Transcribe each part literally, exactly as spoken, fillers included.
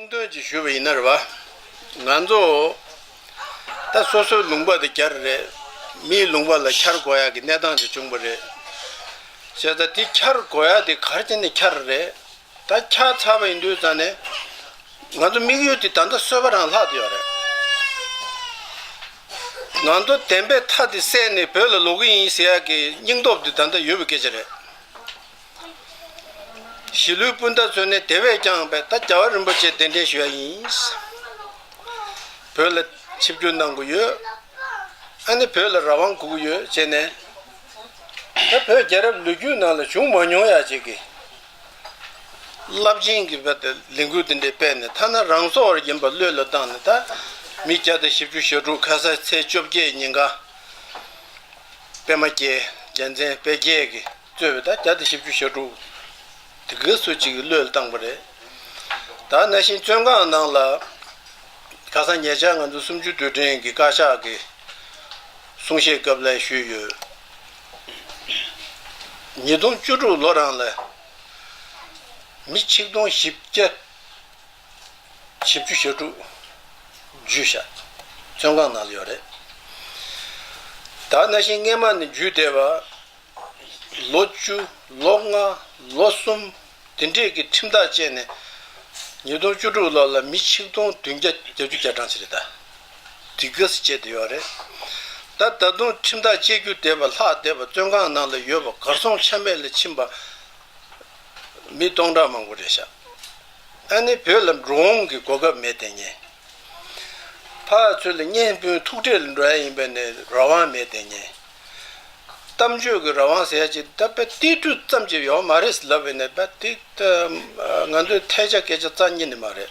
དོན་ཅིག་ཞུས་པ་ཡིན་ན་རེད་བ། ང་ཚོ་ད་སོ་སོའི་ལུང་པ་དེ་གྱར་རེད། མིའི་ལུང་པ་ལ་འཁྱར་དགོས་ཡག་གི་གནས་སྟངས་ཅིག་བྱུང་བ་རེད། བྱས་ཙང་དེ་འཁྱར་དགོས་ཡག་དེ་ག་རེ་བྱས་ནས་འཁྱར་རེད། ད་འཁྱར་ཚར་བ་ཡིན་དུས་ཙང་ནས་ང་ཚོ་དམིགས་ཡུལ་དེ་ད་ལྟ་གསོད་པ་རང་ལྷག་བསྡད་ཡོད་རེད། ང་ཚོ་བདེན་པའི་མཐའ་དེ་བསལ་ནས་བོད་ལ་ལོག་གི་ཡིན་ཟེར་ཡག་གི་སྙིང་སྟོབས་དེ་ད་ལྟ་ཡོད་པའི་སྐད་ཆ་རེད། གཞིས་ལུས་སྤུན་ཟླ་ཚོས་ནི་དེ་བས་ཀྱང་བས་ད་རྒྱལ་བ་རིན་པོ་ཆེ་གདན་འདྲེན་ཞུ་ཡ་ཡིན། བོད་ལ་ཆིབས་བསྒྱུར་གནང་དགོས་ཡོད། ཨ་ནི་བོད་ལ་རང་དབང་དགོས་ཀྱི་ཡོད་ཅེས་ནས། ད་བོད་རྒྱལ་རབས་ལོ་རྒྱུས་ནང་ལ་བྱུང་མ་མྱོང་ཡ་ཅིག་གི་རླབས་ཆེན་གྱི་བ་དེ་ལས་འགུལ་དེ་འདྲ་སྤེལ་ནས་ཐ་ན་རང་སྲོག་ཡིན་པ་བློས་ལ་བཏང་ནས་ད་མི་བརྒྱ་དང་བཞི་བཅུ་ཞེ་དྲུག་ཁ་སང་ཚེས་བཅོ་བརྒྱད་ཉིན་ཀ་པད་མ་རྒྱལ་རྒྱལ་མཚན་དཔལ་རྒྱལ་གྱིས་གཙོས་པའི་ད་བརྒྱ་དང་བཞི་བཅུ་ཞེ་དྲུག་དེ་གའི་སུ་གཅིག་གིས་བློས་ལ་བཏང་པ་རེད། ད་ནང་བཞིན་བཙོན་ཁང་ནང་ལ་ཁ་སང་ཉེ་ཆར་ང་ཚོ་གསུམ་བཅུ་དུས་དྲན་གྱི་བཀའ་ཤག་གི་གསུང་བཤད་སྐབས་ལ་ཞུས་ཡོད། ཉིས་སྟོང་བཅུ་དྲུག་ལོ་རང་ལ་མི་ཆིག་སྟོང་བཞི་བརྒྱ་བཞི་བཅུ་ཞེ་དྲུག་འཇུས་བཞག་བཙོན་ཁང་ནང་ལ་ཡོད་རེད། ད་ནང་བཞིན་སྔས་མ་ནས་འཇུས་བསྡད་པ། ལོ་བཅུ། ལོ་ལྔ། ལོ་གསུམ། དེ་འདྲས་ཀྱི་ཁྲིམས་ཐག་བཅད་ནས་ཉིས་སྟོང་བཅུ་དྲུག་ལོ་ལ་མི་ཆིག་སྟོང་བདུན་བརྒྱ་བརྒྱད་ཅུ་གྱ་གྲངས་ཅིག་རེད་ད། དེ་ག་སེ་བཅད་དེ་ཡོད་རེད། ད་ད་དུང་ཁྲིམས་ཐག་བཅད་རྒྱུ་བསྡད་པ་ལྷག་བསྡད་པ་བཙོན་ཁང་ནང་ལ་ཡོད་པ་གར་སོང་ཆ་མེད་ལ་ཕྱིན་པ་མི་སྟོང་ཕྲག་མང་པོ་རེད་ཤག་ཨ་ནི་བོད་ལ་འགྲོ་འོང་གི་གོ་སྐབས་མེད་དེ་ཉེ། ཕར་ཚུར་ལ་གཉེན་སྤུན་ཐུག་འཕྲད་ལ་འགྲོ་ཡ་ཡིན་པས་ནས་རང་དབང་མེད་དེ་ཉེ། གཏམ་བརྗོད་ཀྱི་རང་དབང་ཟེར་ཡ་ཅིག་ད་དཔེ་ཏིལ་འབྲུ་ཙམ་ཅིག་ཡོད་མ་རེད་ལབ་པས་ནས་དཔེ་ཏིག་ང་ཚོས་ཐལ་ཆ་སྐད་ཆ་རྩ་ཉིད་ནས་མ་རེད།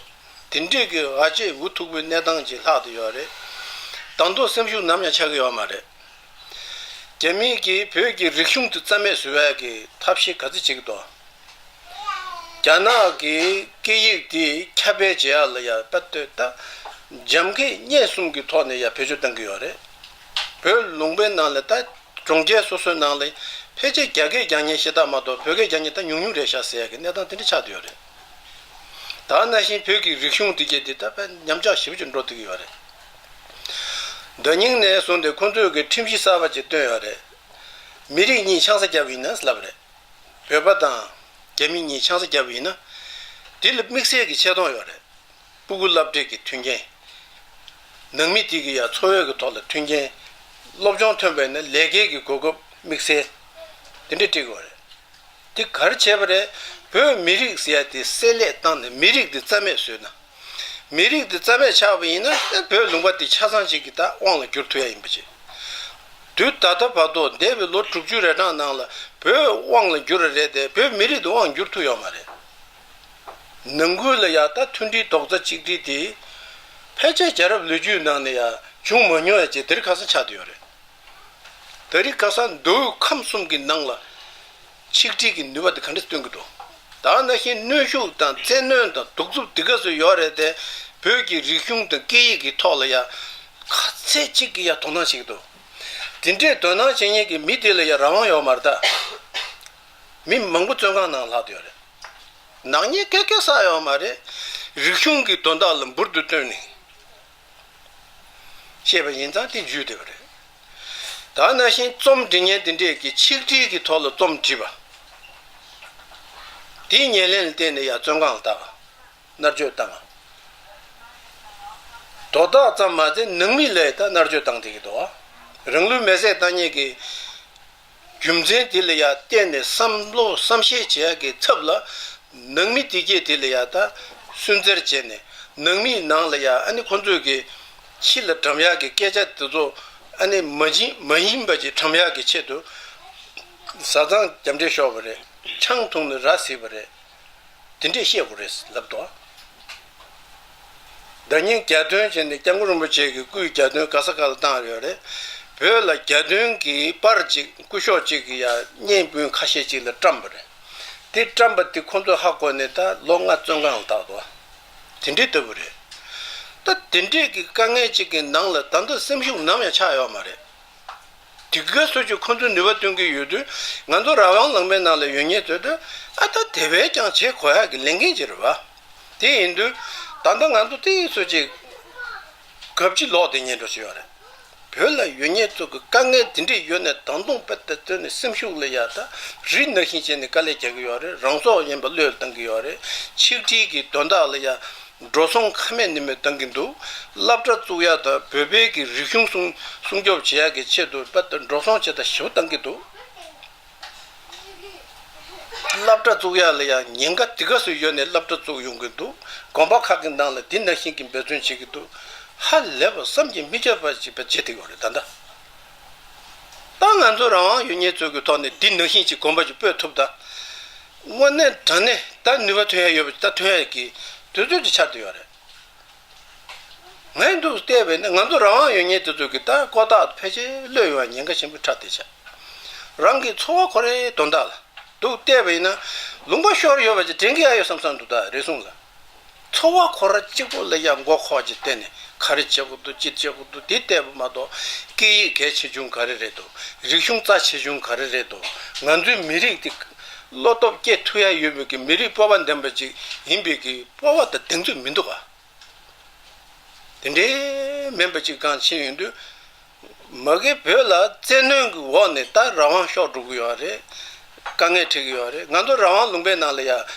དེ་འདྲས་ཀྱི་ཨ་ཅེ་འུ་ཐུག་པའི་གནས་སྟངས་ཅིག་ལྷག་ཏུ་ཡོད་རེད། ད་དུང་སེམས་ཤུགས་ནམ་ཡང་ཆག་གི་ཡོད་མ་རེད། རྒྱ་མིས་ཀྱིས་བོད་ཀྱི་རིག་གཞུང་དེ་རྩ་མེད་བཟོ་བའི་གི་ཐབས་ཤེས་ག་ཚོད་བྱེད་ཀྱི་འདུག་རྒྱ་ནག་གི་སྐད་ཡིག་དེ་ཁྱབ་སྤེལ་བྱེད་ཡ་ལ་ཡ་དཔེ་ལྟོས་ད། འཇམ་སྐད་སྙན་གསུམ་གྱི་ཐོག་ནས་ཡ་བེད་སྤྱོད་གཏང་གི་ཡོད་རེད། བོད་ལུང་པའི་ནང་ལ་ད་གྲོང་ཁྱེར་སོ་སོའི་ནང་ལ་ཕལ་ཆེར་རྒྱ་སྐད་རྒྱག་མཁན་ཤ་སྟག་མ་གཏོགས་བོད་སྐད་རྒྱག་མཁན་ད་ཉུང་ཉུང་རེད་ཤག་ཟེར་ཡ་གི་གནས་སྟངས་དེ་འདྲ་ཆགས་བསྡད་ཡོད་རེད། ད་ནང་བཞིན་བོད་ཀྱི་རིག་གཞུང་དེ་གྱད་དེ་ད་དཔེ་ཉམས་ཆག་ཞེ་པོ་ཅིག་འགྲོ་བསྡད་ཀྱི་ཡོད་རེད། ད་ཉིན་ནས་བཟུང་སྟེ་ཁོང་ཚོས་ཀྱི་ཁྲིམས་གཞི་གསར་པ་ཅིག་བཏོན་ཡོད་རེད། མི་རིགས་གཉིས་ཆང་ས་བརྒྱབ་ཡིན་ན་ལབ་རེད། བོད་པ་དང་རྒྱ་མི་གཉིས་ཆང་ས་བརྒྱབ་ཡིན་ན། དེ་ལ་དམིགས་བསལ་གྱི་ཆེ་མཐོང་ཡོད་རེད། སྤུ་གུ་བསླབ་ཁྲིད་ཀྱི་མཐུན་རྐྱེན། ནང་མི་དེ་གི་ཡ་འཚོ་བའི་གི་ཐོག་ལ་མཐུན་རྐྱེན། སློབ་སྦྱོང་ཐོན་པ་ཡིན་ན་ལས་ཀའི་གི་གོ་སྐབས་དམིགས་བསལ། དེ་འདྲ་སྤྲད་དགོས་རེད། དེ་ག་རེ་བྱས་པ་རེད། བོད་མི་རིགས་ཟེར་ཡ་དེ་བསྲེ་ལྷད་བཏང་ནས་མི་རིགས་དེ་རྩ་མེད་བཟོས་ན། མི་རིགས་དེ་རྩ་མེད་ཆགས་པ་ཡིན་ན་ཨེ་བོད་ལུང་པ་དེ་ཆ་ཚང་ཅིག་གི་ད་དབང་ལ་བསྒྱུར་ཐུབ་ཡ་ཡིན་པ་ཅིག་དུས་ད་ལྟ་བར་དུ་འདས་པའི་ལོ་དྲུག་ཅུ་རེ་གྲངས་ནང་ལ་བོད་དབང་ལ་བསྒྱུར་རེད་དེ་བོད་མི་རིགས་དེ་དབང་བསྒྱུར་ཐུབ་ཡོད་མ་རེད། ནང་ཁུལ་ལ་ཡ་ད་མཐུན་སྒྲིལ་རྡོག་རྩ་གཅིག་སྒྲིལ་དེ་ཕལ་ཆེར་རྒྱལ་རབས་ལོ་རྒྱུས་ནང་ནས་ཡ་བྱུང་མ་མྱོང་ཡ་ཅིག་དེ་རིང་ཁ་སང་ཆགས་བསྡད་ཡོད་རེད། དེ་རིང་ཁ་སང་མདོ་དབུས་ཁམས་གསུམ་གྱི་ནང་ལ་ཆིག་སྒྲིལ་གྱི་ནུས་པ་དེ་ག་འདྲ་སྟོན་གྱི་འདུག་ད་ནང་བཞིན་གནོན་ཤུགས་དང་བཙན་གནོན་དང་གདུག་རྩུབ་དེ་ག་ཚོད་ཡོད་རེད་དེ། བོད་ཀྱི་རིག་གཞུང་དང་སྐད་ཡིག་གི་ཐོག་ལ་ཡ་ཁ་ཚད་གཅིག་གིས་ཡ་དོ་སྣང་བྱེད་ཀྱི་འདུག་དེ་འདྲའི་དོ་སྣང་བྱེད་མཁན་གྱི་མི་དེ་ལ་ཡ་རང་དབང་ཡོད་མ་རེད་ད། མི་མང་པོ་བཙོན་ཁང་ནང་ལྷག་བསྡད་ཡོད་རེད། ནག་ཉེས་སྐད་སྐད་བསགས་ཡོད་མ་རེད། རིག་གཞུང་གི་དོན་དག་ལ་འབུར་དུ་བཏོན་ནས་བཤད་པ་ཡིན་ཙང་དེ་འཇུས་བསྡད་པ་རེད། ད་ནང་བཞིན་རྩོམ་འབྲི་མཁན་དེ་འདྲས་ཀྱིས་ཆིག་སྒྲིལ་གྱི་ཐོག་ལ་རྩོམ་བྲིས་པ། དེའི་ཉེར་ལེན་ལ་བརྟེན་ནས་ཡང་བཙོན་ཁང་ལ་བཏང་། མནར་གཅོད་བཏང་། དོ་བདག་ཙམ་མ་ཟད་ནང་མི་ལ་ད་མནར་གཅོད་བཏང་བསྡད་ཀྱི་འདུག་རང་ལུས་མེར་སྲེག་བཏང་མཁན་གྱི་རྒྱུ་མཚན་དེ་ལ་ཡང་བརྟེན་ནས་བསམ་བློ་བསམ་ཤེས་བྱེད་ཡག་གི་ཚབ་ལ་ནང་མི་དེ་གས་དེ་ལ་ཡང་ད་སུན་གཙེར་བྱས་ནས་ནང་མིའི་ནང་ལ་ཡང་ཨ་ནི་ཁོ་ཚོས་ཀྱི་ཕྱི་ལ་དགྲམ་ཡག་གི་སྐད་ཆ་དེ་ཚོ་ཨ་ནི་མ་བྱིན་མ་ཡིན་པ་ཅིག་དགྲམ་ཡག་གི་ཆེད་དུ་བཟའ་ཚང་རྒྱབ་འདྲེ་ཤོར་བ་རེད། ཆང་འཐུང་ནས་ར་བཟི་བ་རེད། དེ་འདྲས་བཤད་དགོས་རེད་ལབ་འདུག་ཟླ་ཉིན་གྱ་སྟོན་བྱས་ནས་སྐྱབས་མགོན་རིན་པོ་ཆེ་གི་སྐུའི་གྱ་སྟོན་ག་ས་ག་ལ་བཏང་ཡོད་རེད། བོད་ལ་གྱ་སྟོན་གྱི་པར་ཅིག་སྐུ་ཞབས་ཅིག་གི་ཡ་གཉེན་སྤུན་ཁ་ཤས་ཅིག་ལ་བཀྲམ་པ་རེད། དེ་བཀྲམ་པ་དེ་ཁོ་ཚོས་ཧ་གོ་ནས་ད་ལོ་ལྔ་བཙོན་ཁང་ལ་བཏང་འདུག་དེ་འདྲའི་ལྟ་བུ་རེད། ད་དེ་འདྲས་ཀྱི་དཀའ་ངལ་ཅིག་གི་ནང་ལ་ད་ལྟ་སེམས་ཤུགས་ནམ་ཡང་ཆག་ཡོད་མ་རེད། དེ་ག་སོ་ཅིག་ཁོ་ཚོས་ནུས་པ་སྟོན་གྱི་ཡོད་དུས་ང་ཚོ་རང་དབང་ལུང་པའི་ནང་ལ་ཡོད་མཁན་ཚོས་ད་ཨ་ད་དེ་བས་ཀྱང་བྱེད་དགོས་ཡག་གི་ལས་འགན་ཅིག་རེད་བ། དེ་ཡིན་དུས་ད་ ད་ལྟ་ང་ཚོ་དེ་ཚོ་ཅིག་གབ་ཅི་ལོག་བསྡད་ཉེན་འགྲོ་ཞིག་ཡོད་རེད། བོད་ལ་ཡོད་ཉེན་ཚོ་གི་དཀའ་ངལ་དེ་འདྲས་ཡོད་ནས་ད་དུང་དཔེ་དེ་ཚོ་ནས་སེམས་ཤུགས་ལ་ཡ་ད་རི་ནང་བཞིན་བྱས་ནས་དཀའ་ལས་རྒྱག་གི་ཡོད་རེད། རང་སྲོག་ཡིན་པ་བློས་བཏང་གི་ཡོད་རེད། ཆིག་སྒྲིལ་གྱི་དོན་དག་ལ་ཡ་འགྲོ་སོང་ཁ་མེད་ནི་མེད་བཏང་གི་འདུག་སློབ་གྲྭ་བཙུགས་ཡ་དང་བོད་པའི་གི་རིག་གཞུང་སྲུང་སྲུང་སྐྱོབ་བྱེད་ཡ་གི་ཆེད་དུ་དཔེ་ད་འགྲོ་སོང་ཇི་ལྟར་ཞེ་པོ་བཏང་གི་འདུག་སློབ་གྲྭ་བཙུགས་ཡ་ལ་ཡང་ཉེན་ཁ་དེ་ག་ཚོད་ཡོད་ནས་སློབ་གྲྭ་བཙུགས་ཡོང་གི་འདུག་དགོན་པ་ཁག་གི་ནང་ལ་འདི་ནང་བཞིན་གྱི་འབད་བརྩོན་བྱེད་ཀྱི་འདུག་ཧ་ལས་པ་བསམ་གྱིས་མི་ཁྱབ་པ་ཞིག་བྱེད་བསྡད་ཡོད་རེད་ད་ལྟ། ད་ང་ཚོ་རང་དབང་ཡོད་ཉེན་ཚོད་ཀྱི་ཐོག་ནས་འདི་ནང་བཞིན་གྱི་དགོན་པ་ཞིག་སྤོས་ཐུབ་ད། དངོས་གནས་དྲང་གནས་ད་ནུས་པ་ཐོན་ཡ་ཡོད་པ་ད་ཐོན་ཡ་གི་དུས་ཚོད་ཅིག་ཆགས་བསྡད་ཡོད་རེད། ངས་འདུག་བལྟས་པས་ན་ང་ཚོ་རང་དབང་ཡོད་ཉེན་དེ་ཚོ་གི་ད་ཀོ་ཐག་ཕལ་ཆེར་གློད་ཡོང་བ་ཉེན་ཁ་ཆེན་པོ་འཕྲད་བསྡད་ཆགས། རང་གི་འཚོ་བ་ཁོ་རའི་དོན་དག་ལ་འདུག་བལྟས་པས་ན་ལུང་པ་ཤོར་ཡོད་པ་ཅིག་དྲན་གྱི་ཡ་ཡོད་བསམ་བསམ་འདུག་ད་རེ་ཟུང་ལ། འཚོ་བ་ཁོ་ར་གཅིག་པོ་ལ་ཡ་མགོ་འཁོར་ཅིག་བལྟས་ནས་ག་རེ་བྱེད་དགོས་འདུག་ཅི་བྱེད་དགོས་འདུག་དེ་བལྟས་པ་མ་གཏོགས་སྐད་ཡིག་གལ་ཆེ་ཆུང་ག་རེ་རེད་འདུག་རིག་གཞུང་རྩ་ཆེ་ཆུང་ག་རེ་རེད་འདུག་ང་ཚོའི་མི་རིགས་དེ་བློ་སྟོབས་སྐྱེད་ཐུབ་ཡ་ཡོད་པའི་གི་མི་རིགས་སྤོབས་པ་ལྡན་པ་ཅིག་ཡིན་པའི་གི་སྤོབས་པ་དང་གདེང་ཚོད་མི་འདུག་ག་དེ་འདྲའི་མིན་པ་ཅིག་གང་ཕྱིན་ཡོང་དུས། མ་གི་བོད་ལ་བཙན་གནོན་གྱི་འོག་ནས་ད་རང་དབང་ཤོར་འགྲོ་གི་ཡོད་རེད། དཀའ་ངལ་འཕྲད་ཀྱི་ཡོད་རེད། ང་ཚོ་རང་དབང་ལུང་པའི་ནང་ལ་ཡ་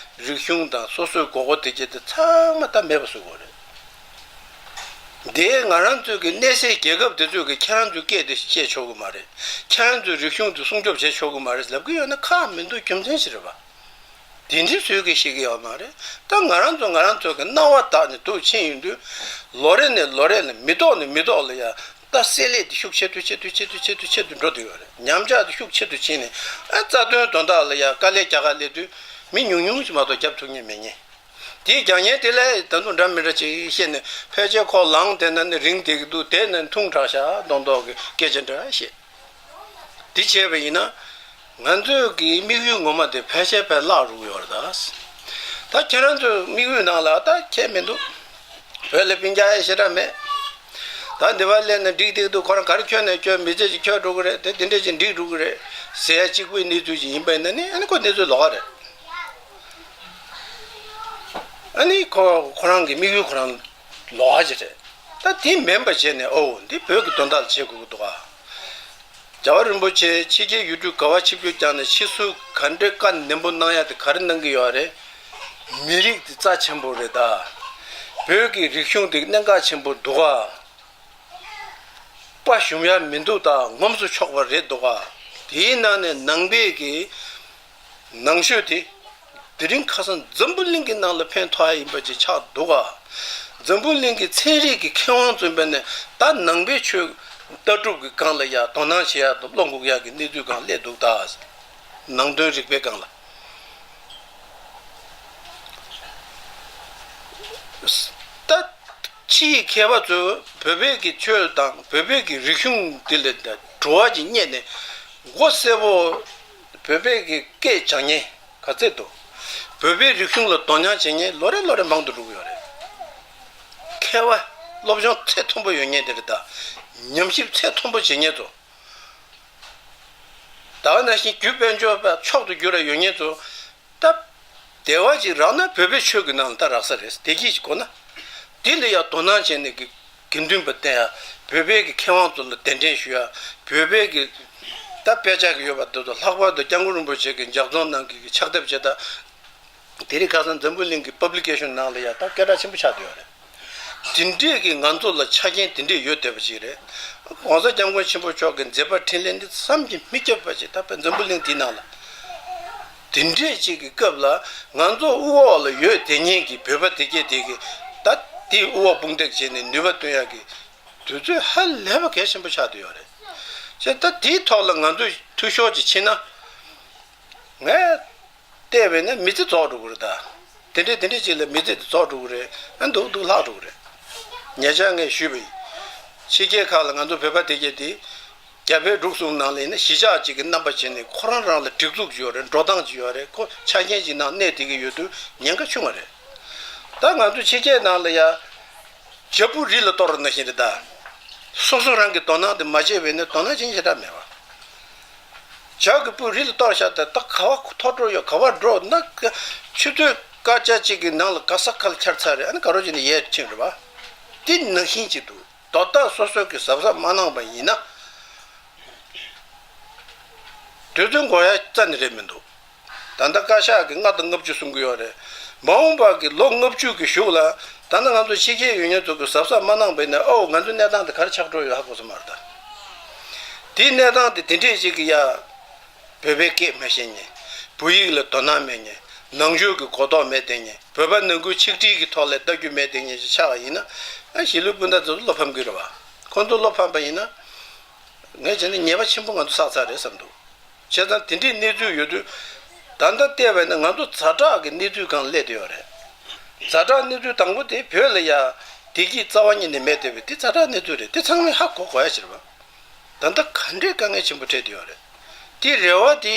རིག་གཞུང་དང་སོ་སོའི་དགོས་མཁོ་དེ་གྱད་དེ་ཚང་མ་ད་མེད་པ་བཟོ་དགོས་རེད། དེ་ང་རང་ཚོའི་གི་གནས་སའི་རྒྱལ་ཁབ་དེ་ཚོས་གི་ཁྱེད་རང་ཚོའི་སྐད་དེ་བཤད་ཆོག་གི་མ་རེད། ཁྱེད་རང་ཚོའི་རིག་གཞུང་དེ་སྲུང་སྐྱོབ་བྱེད་ཆོག་གི་མ་རེད་ལབ་གི་ཡོད་ན་ཁག་མི་འདུག་རྒྱུ་མཚན་ཞིག་རེད་པ། དེ་འདྲའི་ཚོད་ཀྱིས་ཤེས་ཀྱི་ཡོད་མ་རེད། ད་ང་རང་ཚོ་ང་རང་ཚོ་གི་སྣང་བ་དག་ནས་འདུག་ཕྱིན་ཡོང་དུས། ལོ་རེ་ནས་ལོ་རེ་ལ་མི་ཐོག་ནས་མི་ཐོག་ལ་ཡ་ད་བསྲེ་ལྷད་དེ་ཤུགས་ཆེ་དུ་ཆེ་དུ་ཆེ་དུ་ཆེ་དུ་ཆེ་དུ་འགྲོ་བསྡད་ཡོད་རེད། ཉམས་ཆག་དེ་ཤུགས་ཆེ་དུ་ཕྱིན་ནས་ཨ་རྩ་དོན་དོན་དག་ལ་ཡ་དཀའ་ལས་རྒྱག་ག་སླེབས་དུས་མི་ཉུང་ཉུང་ཞིག་མ་གཏོགས་རྒྱབ་ཐུབ་མཁན་མེད་མཁན། དེའི་རྒྱག་མཁན་དེ་ལས་ད་དུང་འདྲ་མི་འདྲ་ཅིག་བཤད་ནས་ཕལ་ཆེར་ཁོ་ལངས་དེ་ན་ནི་རིང་བསྡད་ཀྱི་འདུག་དེ་ནི་ཐུང་དྲགས་ཤག་མདོག་མདོག་གི་སྐད་ཆ་འདྲ་བཤད། འདི་བྱས་པ་ཡིན་ན། ང་ཚོའི་གི་དམིགས་ཡུལ་ངོ་མ་དེ་ཕལ་ཆེར་ཕར་བརླག་འགྲོ་གི་ཡོད་རེད་ད། ད་ཁྱེད་རང་ཚོའི་དམིགས་ཡུལ་ནང་ལ་ད་ཁྱད་མི་འདུག་བོད་ལ་སྤུན་ཀྱག་ཡ་ཞེ་དྲག་མེད། ད་འདི་བ་སླེབས་ན་འགྲིག་འགྲིག་འདུག་ཁོ་རང་ག་རེ་ཁྱོན་ནས་ཁྱོན་མི་ཚེ་ཅིག་འཁྱོལ་འགྲོ་གི་རེད་དེ་དེ་འདྲས་ཅིག་འགྲིག་འགྲོ་གི་རེད་ཟེར་ཡ་གཅིག་པུའི་གནས་ཚུལ་ཅིག་ཡིན་པ་ཡིན་ན་ནི་ཨ་ནི་ཁོ་གནས་ཚུལ་ལོགས་ཀ་རེད། ཨ་ནི་ཁོ་ཁོ་རང་གི་དམིགས་ཡུལ་ཁོ་རང་ལོགས་ཀ་ཅིག་རེད། ད་དེ་མིན་པ་བྱས་ནས་ཨོ་འདི་བོད་ཀྱི་དོན་དག་ལ་བྱེད་དགོས་ཀྱི་འདུག་ཨ། རྒྱལ་བ་རིན་པོ་ཆེ་ཕྱི་རྒྱལ་ཡུལ་གྲུ་ག་བ་ཆིབས་བསྒྱུར་བསྐྱངས་ནས་ཕྱི་སུ་ག་འདྲའི་བཀའ་ནན་པོ་གནང་ཡ་དེ་ག་རེ་གནང་གི་ཡོད་རེད། མི་རིགས་དེ་རྩ་ཆེན་པོ་རེད་ད། བོད་ཀྱི་རིག་གཞུང་དེ་གནད་འགག་ཆེན་པོ་འདུག་ག་དཔའ་ཞུམ་ཡ་མི་འདུག་ད་ངོམས་སུ་ཆོག་པ་རེད་འདུག་ག་དེའི་ནང་ནས་ནང་པའི་གི་ནང་ཆོས་དེ། དེ་རིང་ཁ་སང་འཛམ་བུ་གླིང་གི་ནང་ལ་ཕན་ཐོགས་ཡ་ཡིན་པ་ཅིག་ཆགས་འདུག་ག་འཛམ་བུ་གླིང་གི་ཚན་རིག་གི་མཁས་དབང་ཚོ་ཡིན་པ་ནས་ད་ནང་པའི་ཆོས་ལྟ་གྲུབ་ཀྱི་སྒང་ལ་ཡ་དོ་སྣང་བྱེད་ཡ་དང་བློ་འགུག་ཡ་གི་གནས་ཚུལ་སྒང་སླེབས་འདུག་ད། ནང་དོན་རིག་པའི་སྒང་ལ། ད་ཕྱིའི་མཁས་པ་ཚོས་བོད་པའི་གི་ཆོས་དང་བོད་པའི་གི་རིག་གཞུང་འདི་ལ་བྲོ་བ་ཅིག་རྙེད་ནས་མགོ་སེར་པོ་བོད་པའི་གི་སྐད་སྦྱང་མཁན་ག་ཚད་འདུག་བོད་པའི་རིག་གཞུང་ལ་དོ་སྣང་བྱེད་མཁན་ལོ་རེ་ལོ་རེ་མང་དུ་འགྲོ་གི་ཡོད་རེད། མཁས་པ་སློབ་སྦྱོང་ཚད་མཐོན་པོ་ཡོད་མཁན་དེ་རེད་ད། ཉམས་ཞིབ་ཚད་མཐོན་པོ་བྱེད་མཁན་ཚོ། ད་ག་ནང་བཞིན་རྒྱུ་དཔལ་འབྱོར་པ་མཆོག་ཏུ་གྱུར་བ་ཡོད་མཁན་ཚོ། ད་བདེ་བ་ཅིག་རག་ན་བོད་པའི་ཆོས་ཀྱི་ནང་ལ་ད་རག་ས་རེད་བདེ་སྐྱིད་ཅིག་དགོས་ན། འདི་ལ་ཡང་དོ་སྣང་བྱས་ནས་ཀྱི་དགེ་འདུན་པ་བསྟེན་ཡ། བོད་པའི་གི་མཁས་དབང་ཚོ་ལ་གདན་འདྲེན་ཞུ་ཡ། བོད་པའི་གི་ད་དཔེ་ཆ་གི་ཡོད་པ་འདི་ཚོ་ལྷག་པར་དུ་སྐྱབས་མགོན་རིན་པོ་ཆེ་གི་ལྗགས་རྩོམ་ནང་གི་གི་ཕྱག་དེབ་བྱེད་ད། དེ་རིང་ཁ་སང་འཛམ་བུ་གླིང་གི་པབ་ལི་ཀེ་ཤོན་ནང་ལ་ཡ་ད་སྐད་གྲགས་ཆེན་པོ་ཆགས་བསྡད་ཡོད་རེད། དེ་འདྲས་ཀྱི་ང་ཚོ་ལ་ཆ་རྐྱེན་དེ་འདྲས་ཡོད་བསྡད་པ་ཅིག་རེད། ༸གོང་ས་༸སྐྱབས་མགོན་ཆེན་པོ་མཆོག་གི་མཛད་པ་འཕྲིན་ལས་འདི་བསམ་གྱིས་མི་ཁྱབ་པ་ཅིག་ད་དཔེ་འཛམ་བུ་གླིང་འདིའི་ནང་ལ། དེ་འདྲས་ཅིག་གི་སྐབས་ལ་ང་ཚོ་དབུ་འོག་ལ་ཡོད་བསྡད་མཁན་གྱི་བོད་པ་དེ་གྱད་དེ་གི་ད་དེའི་དབུ་འོག་དཔུང་འདེགས་བྱས་ནས་ནུས་པ་བཏོན་ཡག་གི་དུས་ཚོད་ཧ་ལས་པ་གལ་ཆེན་པོ་ཆགས་བསྡད་ཡོད་རེད། བྱས་ད་དེའི་ཐོག་ལ་ང་ཚོས་འཐུས་ཤོར་ཅིག་ཕྱིན་ན། ངས་བལྟས་པས་ན་མི་ཚེ་རྫོགས་འགྲོ་གི་རེད་ད། དེ་འདྲས་དེ་འདྲས་ཅིག་ལ་མི་ཚེ་དེ་རྫོགས་འགྲོ་གི་རེད། ཨ་འདུག་འདུག་ལྷག་འགྲོ་གི་རེད། ཉེ་ཆར་ངས་ཞུས་པ་ཡིན། ཕྱི་རྒྱལ་ཁག་ལ་ང་ཚོ་བོད་པ་དེ་གྱད་དེ། རྒྱ་བལ་འབྲུག་གསུམ་ནང་ལ་ཡིན་ན་གཞིས་ཆགས་གཅིག་གི་རྣམ་པ་བྱས་ནས་ཁོ་རང་རང་ལ་སྒྲིག་འཛུགས་ཅིག་ཡོད་རེད། འགྲོ་སྟངས་ཅིག་ཡོད་རེད། ཁོ་ཆ་རྐྱེན་ཅིག་ནང་གནས་བསྡད་ཀྱི་ཡོད་དུས་ཉེན་ཁ་ཆུང་བ་རེད། ད་ང་ཚོ་ཕྱི་རྒྱལ་ནང་ལ་ཡ། བྱ་སྤུ་རི་ལ་གཏོར་ནང་བཞིན་རེད་ད། སོ་སོ་རང་གི་དོ་སྣང་དེ་མ་བྱས་པས་ན་དོ་སྣང་བྱེད་མཁན་ཞེ་དྲག་མེད་པ། བྱ་གི་སྤུ་རི་ལ་གཏོར་བཞག་ད་ད་ག་བ་མཐོ་འགྲོ་ཡོད་ག་བ་འགྲོ་ན་ཆུ་ཚོད་ སྐར་ཆ་གཅིག་གི་ནང་ལ་ག་ས་ག་ལ་འཆར་ཚར་རེད། ཨ་ནི་ག་རོ་ཅིག་ནི་ཡལ་ཕྱིན་རེད་བ། དེ་ནང་བཞིན་གཅིག་འདུག་དོ་བདག་སོ་སོ་གི་གཟབ་གཟབ་མ་གནང་བ་ཡིན་ན། དུས་ཚོད་འགོར་ཡ་རྩ་ནས་རེད་མི་འདུག་ད་ལྟ་བཀའ་ཤག་གིས་ལྔ་དང་ལྔ་བཅུ་གསུང་གི་ཡོད་རེད། མ་འོངས་པ་གི་ལོ་ལྔ་བཅུ་གི་གཞུག་ལ་ད་ལྟ་ང་ཚོ་ཕྱི་རྒྱལ་ཡོད་མཁན་ཚོ་གི་གཟབ་གཟབ་མ་གནང་བ་ཡིན་ན། ཨོ་ང་ཚོ་གནས་སྟངས་དེ་ག་རེ་ཆགས་འགྲོ་ཡོད་ཧ་གོ་ས་མ་རེད་ད། དེའི་གནས་སྟངས་དེ་དེ་འདྲས་ཅིག་གི་ཡ། བོད་པའི་སྐད་མ་ཤེས་མཁན། བོད་ཡིག་ལ་དོ་སྣང་མེད་མཁན། ནང་ཆོས་ཀྱི་གོ་རྟོགས་མེད་བསྡད་མཁན། བོད་པ་ནང་ཁུལ་ཆིག་སྒྲིལ་གྱི་ཐོག་ལ་ལྟ་རྒྱུ་མེད་བསྡད་མཁན་ཞིག་ཆགས་པ་ཡིན་ན། ཨ་གཞིས་ལུས་སྤུན་ཟླ་ཚོ་བློ་ཕམ་གྱི་རེད་བ། ཁོང་ཚོ་བློ་ཕམ་པ་ཡིན་ན། ངས་བྱས་ན་ཉེས་པ་ཆེན་པོ་ང་ཚོ་བསགས་ཚར་རེད་བསམ་འདུག་བྱས་ཙང་དེ་འདྲའི་གནས་ཚུལ་ཡོད་དུས། ད་ལྟ་བལྟས་པ་ཡིན་ན་ང་ཚོ་ཛ་དྲག་གི་གནས་ཚུལ་སྒང་སླེབས་བསྡད་ཡོད་རེད། ཛ་དྲག་གནས་ཚུལ་དང་པོ་དེ་བོད་ལ་ཡ་བདེ་སྐྱིད་རྩ་བ་ཉིད་ནས་མེད་བསྡད་པ་དེ་ཛ་དྲག་གནས་ཚུལ་རེད། དེ་ཚང་མས་ཧ་གོ་དགོས་ཡ་ཞིག་རེད་བ། ད་ལྟ་ག་འདྲའི་དཀའ་ངལ་ཆེན་པོ་འཕྲད་བསྡད་ཡོད་རེད། དེ་རེ་བ་དེ།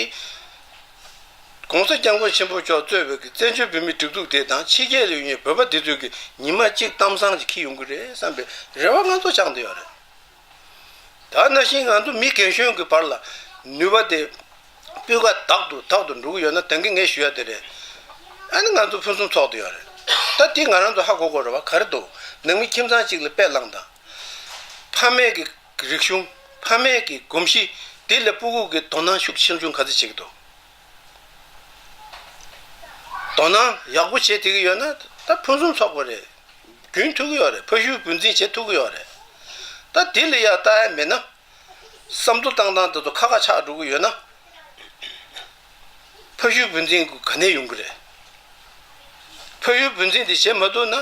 ༸གོང་ས་༸སྐྱབས་མགོན་ཆེན་པོ་མཆོག་གཙོས་པའི་གི་བཙན་བྱོལ་བོད་མིའི་སྒྲིག་འཛུགས་དེ་དང་ཕྱི་རྒྱལ་ལ་ཡོད་མཁན་བོད་པ་དེ་ཚོས་གི་ཉི་མ་གཅིག་གཏམ་བཟང་ཅིག་འཁྱེར་ཡོང་གི་རེད་བསམ་པའི་རེ་བ་ང་ཚོ་བཅངས་བསྡད་ཡོད་རེད། ད་ནང་བཞིན་ང་ཚོ་མི་རྒན་གཞོན་གྱི་བར་ལ་ནུས་པ་དེ་སྤུས་ཀ་དག་ཏུ་དག་ཏུ་འགྲོ་གི་ཡོད་ན། ད་གིན་ངས་ཞུ་ཡ་དེ་རེད། ཨ་ནི་ང་ཚོ་ཕུན་སུམ་ཚོགས་བསྡད་ཡོད་རེད། ད་དེ་ང་རང་ཚོ་ཧ་གོ་དགོས་རེད་བ། ག་རེ་འདུག་ནང་མི་ཁྱིམ་ཚང་གཅིག་ལ་དཔེ་བླངས་དང་། ཕ་མེས་ཀྱི་རིག་གཞུང་། ཕ་མེས་ཀྱི་གོམས་གཤིས། དེ་ལ་སྤུ་གུ་གི་དོ་སྣང་ཤུགས་ཆེ་ཆུང་ག་ཚོད་བྱེད་ཀྱི་འདུག་དོ་སྣང་ཡག་པོ་བྱེད་ཐུབ་ཀྱི་ཡོད་ན་ད་ཕུན་སུམ་ཚོགས་པ་རེད། རྒྱུན་མཐུད་ཀྱི་ཡོད་རེད། ཕ་ཤུལ་བུ་འཛིན་བྱེད་ཐུབ་ཀྱི་ཡོད་རེད། ད་དེ་ལ་ཡ་ལྟ་ཡ་མེད་ན། བསམ་བློ་བཏང་སྟངས་དེ་ཚོ་ཁ་ཁ་ཆགས་འགྲོ་གི་ཡོད་ན། ཕ་ཤུལ་བུ་འཛིན་གྱི་ག་ནས་ཡོང་གི་རེད། ཕ་ཤུལ་བུ་འཛིན་དེ་བྱེད་མ་ཐུབ་ན།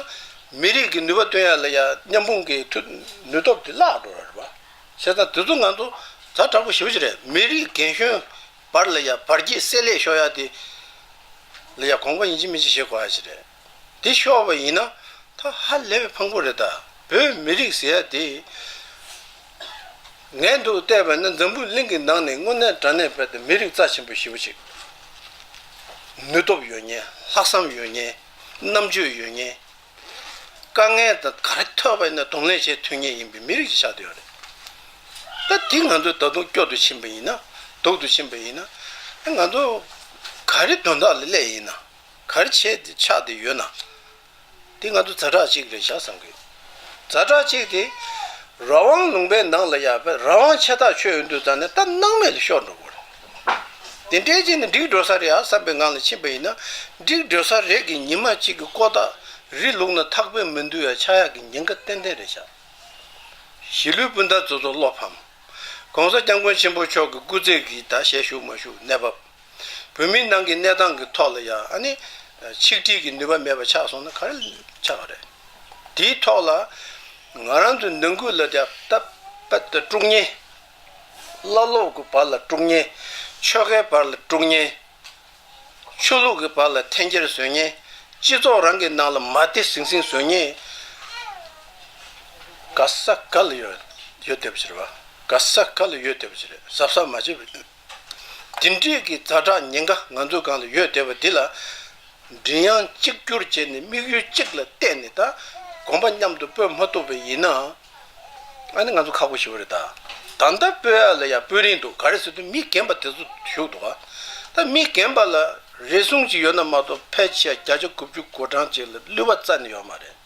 མི་རིགས་ཀྱི་ནུས་པ་བཏོན་ཡ་ལ་ཡ་མཉམ་སྤུངས་ཀྱི་མཐུ་ནུས་སྟོབས་དེ་བརླག་འགྲོ་བ་རེད་བ། བྱས་ཙང་དེ་ཚོ་ང་ཚོ་ཛ་དྲག་པོ་ཞེ་པོ་ཅིག་རེད། མི་རིགས་རྒན་གཞོན་བར་ལ་ཡ་བར་ཁྱད་བསལ་སླད་ཤོར་ཡ་དེ་ལ་ཡ་དགོངས་པ་ཡིན་གཅིག་མིན་གཅིག་བྱེད་དགོས་ཡ་ཞིག་རེད། དེ་ཤོར་བ་ཡིན་ན་ད་ཧ་ལས་པའི་ཕངས་པོ་རེད་ད། བོད་མི་རིགས་ཟེར་ཡ་དེ། ངས་འདུག་བལྟས་པ་ན་འཛམ་བུ་གླིང་གི་ནང་ནས་དངོས་གནས་དྲང་གནས་བལྟས་ཏེ་མི་རིགས་རྩ་ཆེན་པོ་ཞེ་པོ་ཅིག་ནུས་སྟོབས་ཡོད་མཁན། ལྷག་བསམ་ཡོད་མཁན། རྣམ་དཔྱོད་ཡོད་མཁན། དཀའ་ངལ་དང་ག་རེ་ཐུག་པ་ཡིན་ན་གདོང་ལེན་བྱེད་ཐུབ་མཁན་ཡིན་པའི་མི་རིགས་ཤིག་ཆགས་བསྡད་ཡོད་རེད། ད་དེ་ང་ཚོས་ད་དུང་སྐྱོ་དུ་ཕྱིན་པ་ཡིན་ན། སྡུག་ཏུ་ཕྱིན་པ་ཡིན་ན། ང་ཚོ་ག་རེ་དོན་དག་ལ་སླེབས་ཡིན་ན། ག་རེ་བྱས་ཏེ་ཆགས་བསྡད་ཡོད་ན། དེ་ང་ཚོ་ཛ་དྲག་ཅིག་རེད་ཤག་བསམ་གི། ཛ་དྲག་ཅིག་དེ། རང་དབང་ལུང་པའི་ནང་ལ་ཡ་བས་རང་དབང་ཆེ་ཐག་ཆོད་ཡོང་དུས་ཙང་ནས་ད་སྣང་མེད་ལ་ཤོར་འགྲོ་གི་རེད། དེ་འདྲའི་ཅིག་ནི་འགྲིག་འགྲོ་ས་རེད་ཨ་བསམ་པའི་ངང་ལ་ཕྱིན་པ་ཡིན་ན། འགྲིག་འགྲོ་ས་རེད་གི། ཉི་མ་གཅིག་གི་ཀོ་ཐག་རི་ལུག་ན་ཐག་པས་མི་འདུལ་ཡ་ཆགས་ཡག་གི་ཉེན་ཁ་ཏན་ཏན་རེད་ཤག་གཞིས་ལུས་སྤུན་ཟླ་ཚོ་ཚོ་བློ་ཕམ། ༸གོང་ས་༸སྐྱབས་མགོན་ཆེན་པོ་མཆོག་གི་སྐུ་ཚེ་གི་ད་ཞལ་བཞུགས་མ་བཞུགས་གནས་བབ། བོད་མིའི་ནང་གི་གནས་སྟངས་ཀྱི་ཐོག་ལ་ཡ་ཨ་ནི། ཆིག་སྒྲིལ་གྱི་ནུས་པ་མེད་པ་ཆགས་སོང་ན་ག་རེ་ཆགས་པ་རེད། དེའི་ཐོག་ལ། ང་རང་ཚོའི་ནང་ཁུལ་ལ་ཡ་ད་པད་དཀྲུག་མཁན། བླ་སློབ་ཀྱི་བར་ལ་དཀྲུག་མཁན། ཆོལ་ཁའི་བར་ལ་དཀྲུག་མཁན། ཆོས་ལུགས་ཀྱི་བར་ལ་འཐེན་འཁྱེར་བཟོ་མཁན། སྤྱི་ཚོགས་རང་གི་ནང་ལ་མ་བདེ་ཟིང་ཟིང་བཟོ་མཁན། ག་ས་ག་ལ་ཡོད་ཡོད་བསྡད་པ་ཞིག་རེད་བ། ག་ས་ག་ལ་ཡོད་བསྡད་པ་ཞིག་རེད། གཟབ་གཟབ་མ་བྱས་པ། དེ་འདྲས་ཀྱི་ཛ་དྲག་ཉེན་ཁ་ང་ཚོའི་སྒང་ལ་ཡོད་བསྡད་པ་འདི་ལ། མགྲིན་དབྱངས་གཅིག་གྱུར་བྱས་ནས་དམིགས་ཡུལ་གཅིག་ལ་བརྟེན་ནས་ད་གོམ་པ་མཉམ་དུ་སྤོས་མ་ཐུབ་པ་ཡིན་ན། ཨ་ནི་ང་ཚོ་ཁག་པོ་ཞེ་པོ་རེད་ད། ད་ལྟ་སྤོས་ཡ་ལ་ཡ་སྤོས་རིན་འདུག་ག་རེ་ཟེར་དུས་མི་རྒན་པ་དེ་ཚོ་བཞུགས་འདུག་ག་ད་མི་རྒན་པ་ལ་རེ་ཟུང་ཅིག་ཡོད་ན་མ་གཏོགས་ཕལ་ཆེར་བརྒྱ་ཆ་དགུ་བཅུ་གོ་གྲངས་ཅིག་ལ་བསླུ་བ་རྩ་ནས་ཡོད་མ་རེད།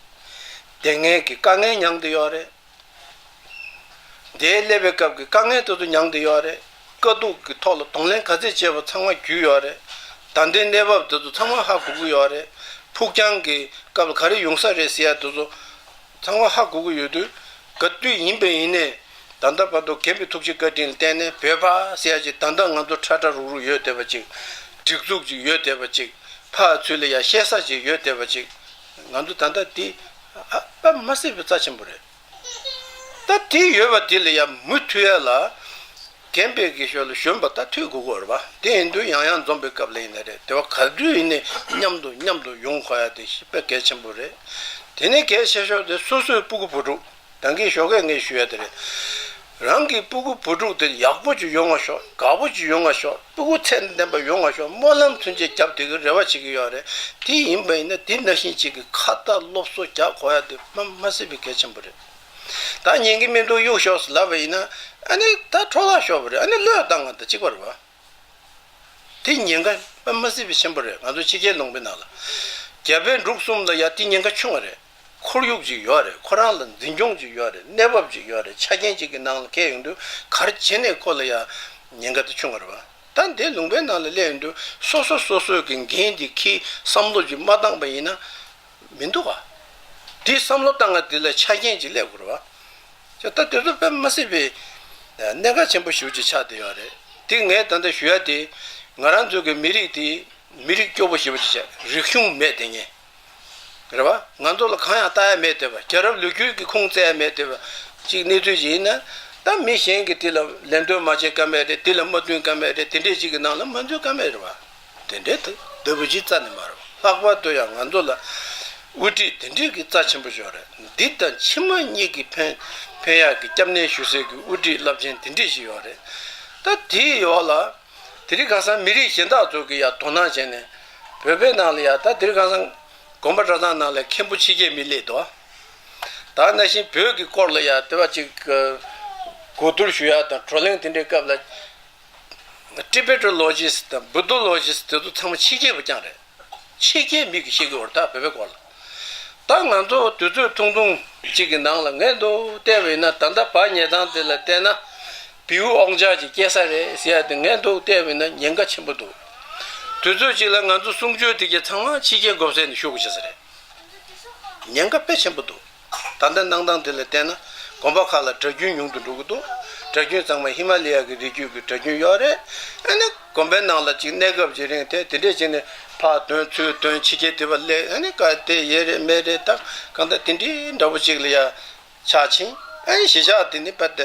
དེ་སྔའི་གི་དཀའ་ངལ་མྱངས་བསྡད་ཡོད་རེད། དེའི་སླེབས་པའི་སྐབས་ཀྱི་དཀའ་ངལ་དེ་ཚོ་མྱངས་བསྡད་ཡོད་རེད། དཀའ་སྡུག་གི་ཐོག་ལ་གདོང་ལེན་ག་ཚད་བྱས་པ་ཚང་མ་རྒྱུས་ཡོད་རེད། ད་ལྟའི་གནས་བབ་དེ་ཚོ་ཚང་མ་ཧ་གོ་གི་ཡོད་རེད། ཕུགས་རྒྱང་གི་སྐབས་ལ་ག་རེ་ཡོང་ས་རེད་ཟེར་ཡ་དེ་ཚོ་ཚང་མ་ཧ་གོ་གི་ཡོད་དུས། ག་དུས་ཡིན་པ་ཡིན་ནའི་ད་ལྟ་བར་དུ་རྒན་པའི་ཐུགས་རྗེ་བཀའ་དྲིན་ལ་བརྟེན་ནས་བོད་པ་ཟེར་ཡ་ཅིག་ད་ལྟ་ང་ཚོ་ཁྲ་ཁྲ་རུག་རུག་ཡོད་བསྡད་པ་ཅིག་སྒྲིག་འཛུགས་ཅིག་ཡོད་བསྡད་པ་ཅིག་ཕར་ཚུར་ལ་ཡ་བཤད་ས་ཅིག་ཡོད་བསྡད་པ་ཅིག་ང་ཚོ་ད་ལྟ་འདི་ཨ་དཔེ་མ་སྲིད་པའི་རྩ་ཆེན་པོ་རེད། ད་དེ་ཡོད་པ་དེ་ལ་ཡང་མུ་མཐུད་ཡ་ལ། རྒན་པའི་གི་ཞོར་ལ་གཞོན་པ་ད་མཐུད་དགོས་ཀྱི་རེད་པ། དེ་ཡིན་དུས་ཡང་ཡང་འཛོམས་པའི་སྐབས་ལ་ཡིན་ན་རེད། དེ་བ་ག་དུས་ཡིན་ནའི་མཉམ་དུ་མཉམ་དུ་ཡོང་དགོས་ཡ་དེ་དཔེ་གལ་ཆེན་པོ་རེད། དེ་ནས་གལ་ཆེ་ཤོས་དེ་སོ་སོའི་སྤུ་གུ་བུ་ཕྲུག་ད་གིན་ཞོགས་ཀས་ངས་ཞུ་ཡ་དེ་རེད། རང་གི་སྤུ་གུ་བུ་ཕྲུག་དེ་ཡག་པོ་ཅིག་ཡོང་བ་ཤོག་དགའ་པོ་ཅིག་ཡོང་བ་ཤོག་སྤུ་གུ་ཚད་ལྡན་པ་ཡོང་བ་ཤོག་སྨོན་ལམ་ཚུན་ཆད་བརྒྱབ་བསྡད་ཀྱི་རེ་བ་བྱེད་ཀྱི་ཡོད་རེད། དེ་ཡིན་པ་ཡིན་ན་དེ་ནང་བཞིན་ཅིག་གི་ཁ་ཏ་སློབ་གསོ་རྒྱག་དགོས་ཡ་དེ་མ་མ་སྲིད་པའི་གལ་ཆེན་པོ་རེད། ད་ཉན་གི་མི་འདུག་གཡུག་ཤོག་ཟེར་ལབ་པ་ཡིན་ན། ཨ་ནི་ད་འཕྲོ་བརླག་ཤོར་བ་རེད། ཨ་ནི་བློས་བཏང་བ་དང་གཅིག་པ་རེད་པ། དེ་ཉེན་ཁ་དཔེ་མ་སྲིད་པའི་ཆེན་པོ་རེད། ང་ཚོ་ཕྱི་རྒྱལ་ལུང་པའི་ནང་ལ། རྒྱ་བལ་འབྲུག་གསུམ་ལ་ཡ་དེ་ཉེན་ཁ་ཆུང་བ་རེད། ཁོར་ཡུག་ཅིག་ཡོད་རེད། ཁོ་རང་ལ་འཛིན་སྐྱོང་ཅིག་ཡོད་རེད། གནས་བབ་ཅིག་ཡོད་རེད། ཆ་རྐྱེན་ཅིག་གི་ནང་ལ་འཁེལ་ཡོང་དུས་ག་རེ་བྱས་ནས་ཁོ་ལ་ཡ་ཉེན་ཁ་དེ་ཆུང་བ་རེད་བ། ད་འདི་ལུང་པའི་ནང་ལ་སླེབས་ཡོང་དུས་སོ་སོ་སོ་སོའི་གི་འགན་དེ་འཁྱེར་བསམ་བློ་ཅིག་མ་བཏང་པ་ཡིན་ན་མི་འདུག་ག་དེ་བསམ་བློ་བཏང་ང་དེ་ལ་ཆ་རྐྱེན་ཅིག་སླེབས་དགོས་རེད་བ། ཅེས་ད་དེ་ཚོ་དཔེ་མ་སྲིད་པའི་གནད་འགག་ཆེན་པོ་ཞེ་པོ་ཅིག་ཆགས་བསྡད་ཡོད་རེད། དེ་ངས་ད་ལྟ་ཞུ་ཡ་དེ་ང་རང་ཚོ་གི་མི་རིགས་དེ་མི་རིགས་སྐྱོ་པོ་ཞེ་པོ་ཅིག་བྱས། རིག་གཞུང་མེད་དེ་ངས། རེད་བ། ང་ཚོ་ལ་གང་ཡང་ལྟ་ཡ་མེད་དེ་བ། རྒྱལ་རབས་ལོ་རྒྱུས་ཀྱི་ཁུངས་བཙལ་ཡ་མེད་དེ་བ། ཅིག་གནས་ཚུལ་ཅིག་ཡིན་ན། ད་མི་གཞན་གྱིས་དེ་ལ་ལན་ལྡོན་མ་བྱེད་ཀ་མེད་རེད། དེ་ལ་མ་བསྟུན་ཀ་མེད་རེད། དེ་འདྲས་ཅིག་གི་ནང་ལ་མ་འཛུལ་ཀ་མེད་རེད་བ། དེ་འདྲས་དེ་ལྟ་བུ་ཅིག་རྩ་ནས་མ་རེད་བ། ལྷག་པར་དུ་ཡང་ང་ཚོ་ལ་དབུ་ཁྲིད་དེ་འདྲས་ཀྱི་རྩ་ཆེན་པོ་ཞིག་རེད། འདི་དང་ཕྱི་མ་གཉིས་ཀྱི་ཕན་ཕན་ཡག་གི་སྐྱབས་གནས་ཞུ་སའི་གི་དབུ་ཁྲིད་རླབས་ཆེན་དེ་འདྲས་ཞིག་ཡོད་རེད། ད་དེའི་འོག་ལ། དེ་རིང་ཁ་སང་མི་རིགས་གཞན་དག་ཚོ་གིས་ཡང་དོ་སྣང་བྱས་ནས། བོད་པའི་ནང་ལ་ཡང་ད་དེ་རིང་ཁ་སང་དགོན་པ་གྲྭ་ཚང་ནང་ལ་མཁན་པོ་ཕྱི་རྒྱལ་མི་སླེབས་འདུག་ད་ནང་བཞིན་བོད་ཀྱི་སྐོར་ལ་ཡང་དེ་བ་ཅིག་གོ་བསྡུར་ཞུ་ཡ་དང་བགྲོ་གླེང་དེ་འདྲའི་སྐབས་ལ། Tibetologist་དང་Buddhologist་དེ་ཚོ་ཚང་མ་ཕྱི་རྒྱལ་པ་རྐྱང་རེད། ཕྱི་རྒྱལ་མི་གིས་བཤད་ཀྱི་ཡོད་རེད་ད་བོད་པའི་སྐོར་ལ། ད་ང་ཚོ་དུས་ཚོད་ཐུང་ཐུང་གཅིག་གི་ནང་ལ་ངས་འདུག་བལྟས་པ་ཡིན་ན། ད་ལྟ་བག་ཉལ་སྟངས་དེ་ལ་བལྟས་ན་བེའུ་ཨོང་ཅག་ཅིག་སྐྱེ་ས་རེད་ཟེར་ཡ་དེ་ངས་འདུག་བལྟས་པ་ཡིན་ན་ཉེན་ཁ་ཆེན་པོ་འདུག་དུས་ཚོད་གཅིག་ལ་ང་ཚོ་གསུང་ཆོས་དེ་གྱད་ཚང་མ་ཕྱི་རྒྱལ་མགོ་སེར་ནས་ཤོར་གི་བྱེད་ས་རེད། ཉེན་ཁ་དཔེ་ཆེན་པོ་འདུག་ད་ལྟ་གནང་སྟངས་དེ་ལ་བལྟས་ན་དགོན་པ་ཁག་ལ་གྲྭ་རྒྱུན་ཉུང་དུ་འགྲོ་གི་འདུག་གྲྭ་རྒྱུན་ཚང་མ་ཧི་མ་ལ་ཡ་གི་རི་རྒྱུད་ཀྱི་གྲྭ་རྒྱུན་ཡོད་རེད། ཨ་ནི་དགོན་པའི་ནང་ལ་ཅིག་གནས་སྐབས་ཅིག་རིང་དེ་དེ་འདྲས་ཅིག་ནས་ཕར་འདོན་ཚུར་འདོན་ཕྱི་རྒྱལ་དེ་བ་སླེབས། ཨ་ནི་ག་དེ་ཡེ་རེད་མེད་རེད། ད་གང་ལྟར་དེ་འདྲའི་འདྲ་པོ་ཅིག་ལ་ཡ་ཆགས་ཕྱིན། ཨ་ནི་གཞིས་ཆགས་དེ་ནི་བད་དེ་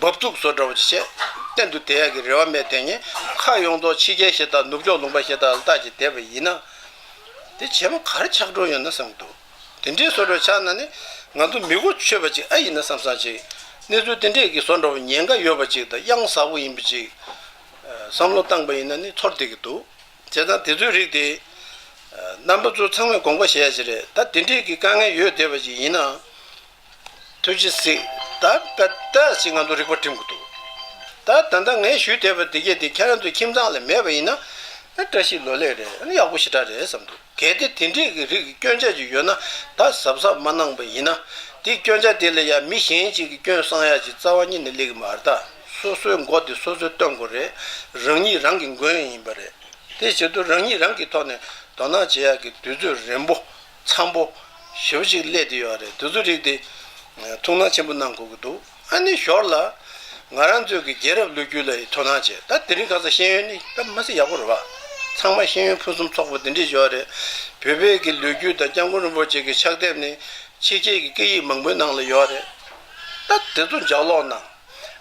འབབ་ཚུགས་བཟོ་འདྲ་པོ་ཅིག་བྱས། གཏན་དུ་བསྡད་ཡག་གི་རེ་བ་མེད། དེ་ངས་ཁ་ཡོངས་རྫོགས་ཕྱི་རྒྱལ་གཞིས་བདག་ནུབ་ཕྱོགས་ལུང་པ་གཞིས་བདག་ལ་བལྟ་ཅིག་བསྡད་པ་ཡིན་ན། དེ་རྗེས་མ་ག་རེ་ཆགས་འགྲོ་ཡོད་ན་བསམ་གྱི་འདུག་དེ་འདྲའི་བཟོ་འདྲ་ཆགས་ན་ནི་ང་ཚོ་མི་གོ་ཆོད་པ་ཅིག་ཨ་ཡིན་ན་བསམ་བསམ་ཅིག་གནས་ཚུལ་དེ་འདྲས་ཀྱི་བཟོ་འདྲ་བོ་ཉེན་ཁ་ཡོད་པ་ཅིག་དང་གཡང་གཟར་པོ་ཡིན་པ་ཅིག་བསམ་བློ་བཏང་པ་ཡིན་ན་ནི་ཚོར་བསྡད་ཀྱི་འདུག་བྱས་ཙང་དེ་ཚོའི་རིགས་དེ་རྣམ་པ་ཚོ་ཚང་མས་དགོངས་པ་བཞེས་ཡ་ཅིག་རེད། ད་དེ་འདྲས་ཀྱི་དཀའ་ངལ་ཡོད་བསྡད་པ་ཅིག་ཡིན་ན། ཐུགས་རྗེ་གཟིགས། ད་ད་ད་ཅིག་ང་ཚོ་རིག་པ་སྒྲིམ་དགོས་འདུག་ད་ད་ལྟ་ངས་ཞུས་བསྡད་པ་འདི་གས་དེ་ཁྱེད་རང་ཚོའི་ཁྱིམ་ཚང་ལ་མེད་པ་ཡིན་ན། ཨ་བཀྲ་ཤིས་ལོ་ལེགས་རེད། ཨ་ནི་ཡག་པོ་ཞེ་དྲག་རེད་བསམ་འདུག་གལ་ཏེ་དེ་འདྲས་ཀྱི་རིགས་ཀྱི་སྐྱོན་ཆ་ཅིག་ཡོད་ན་ད་གཟབ་གཟབ་མ་གནང་པ་ཡིན་ན། དེ་སྐྱོན་ཆ་དེ་ལ་ཡང་མི་གཞན་ཅིག་གི་སྐྱོན་བསང་ཡ་ཅིག་རྩ་བ་ཉིད་ནས་སླེབས་ཀྱི་མ་རེད་ད། སོ་སོའི་མགོ་དེ་སོ་སོས་སྟོན་དགོས་རེད། རང་ཉིད་རང་གི་མགོན་ཡིན་པ་རེད། དེ་བྱེད་དུས་རང་ཉིད་རང་གི་ཐོག་ནས་དོ་སྣང་བྱེད་ཡག་གི་དུས་ཚོད་རན་པོ་འཚམ་པོ་ཞེ་པོ་ཅིག་སླེབས་བསྡད་ཡོད་རེད། དེ་ཚོ་རིགས་དེ་ཐུགས་སྣང་ཆེན་པོ་གནང་དགོས་ཀྱི་འདུག་ཨ་ནི་ཞོར་ལ་ང་རང་ཚོའི་གི་རྒྱལ་རབས་ལོ་རྒྱུས་ལ་ཡི་དོ་སྣང་བྱེད། ད་དེ་རིང་ཁ་སང་ཤེས་ཡོན་ནི་དཔེ་མ་སྲིད་ཡག་པོ་རེད་བ། ཚང་མ་ཤེས་ཡོན་ཕུན་སུམ་ཚོགས་པོ་དེ་འདྲས་ཡོད་རེད། བོད་པའི་གི་ལོ་རྒྱུས་དང་སྐྱབས་མགོན་རིན་པོ་ཆེ་གི་ཕྱག་དེབ་ནི་ཕྱི་རྒྱལ་གྱི་སྐད་ཡིག་མང་པོའི་ནང་ལ་ཡོད་རེད། ད་དེ་ཚོ་ལྗགས་ཀློག་གནང་།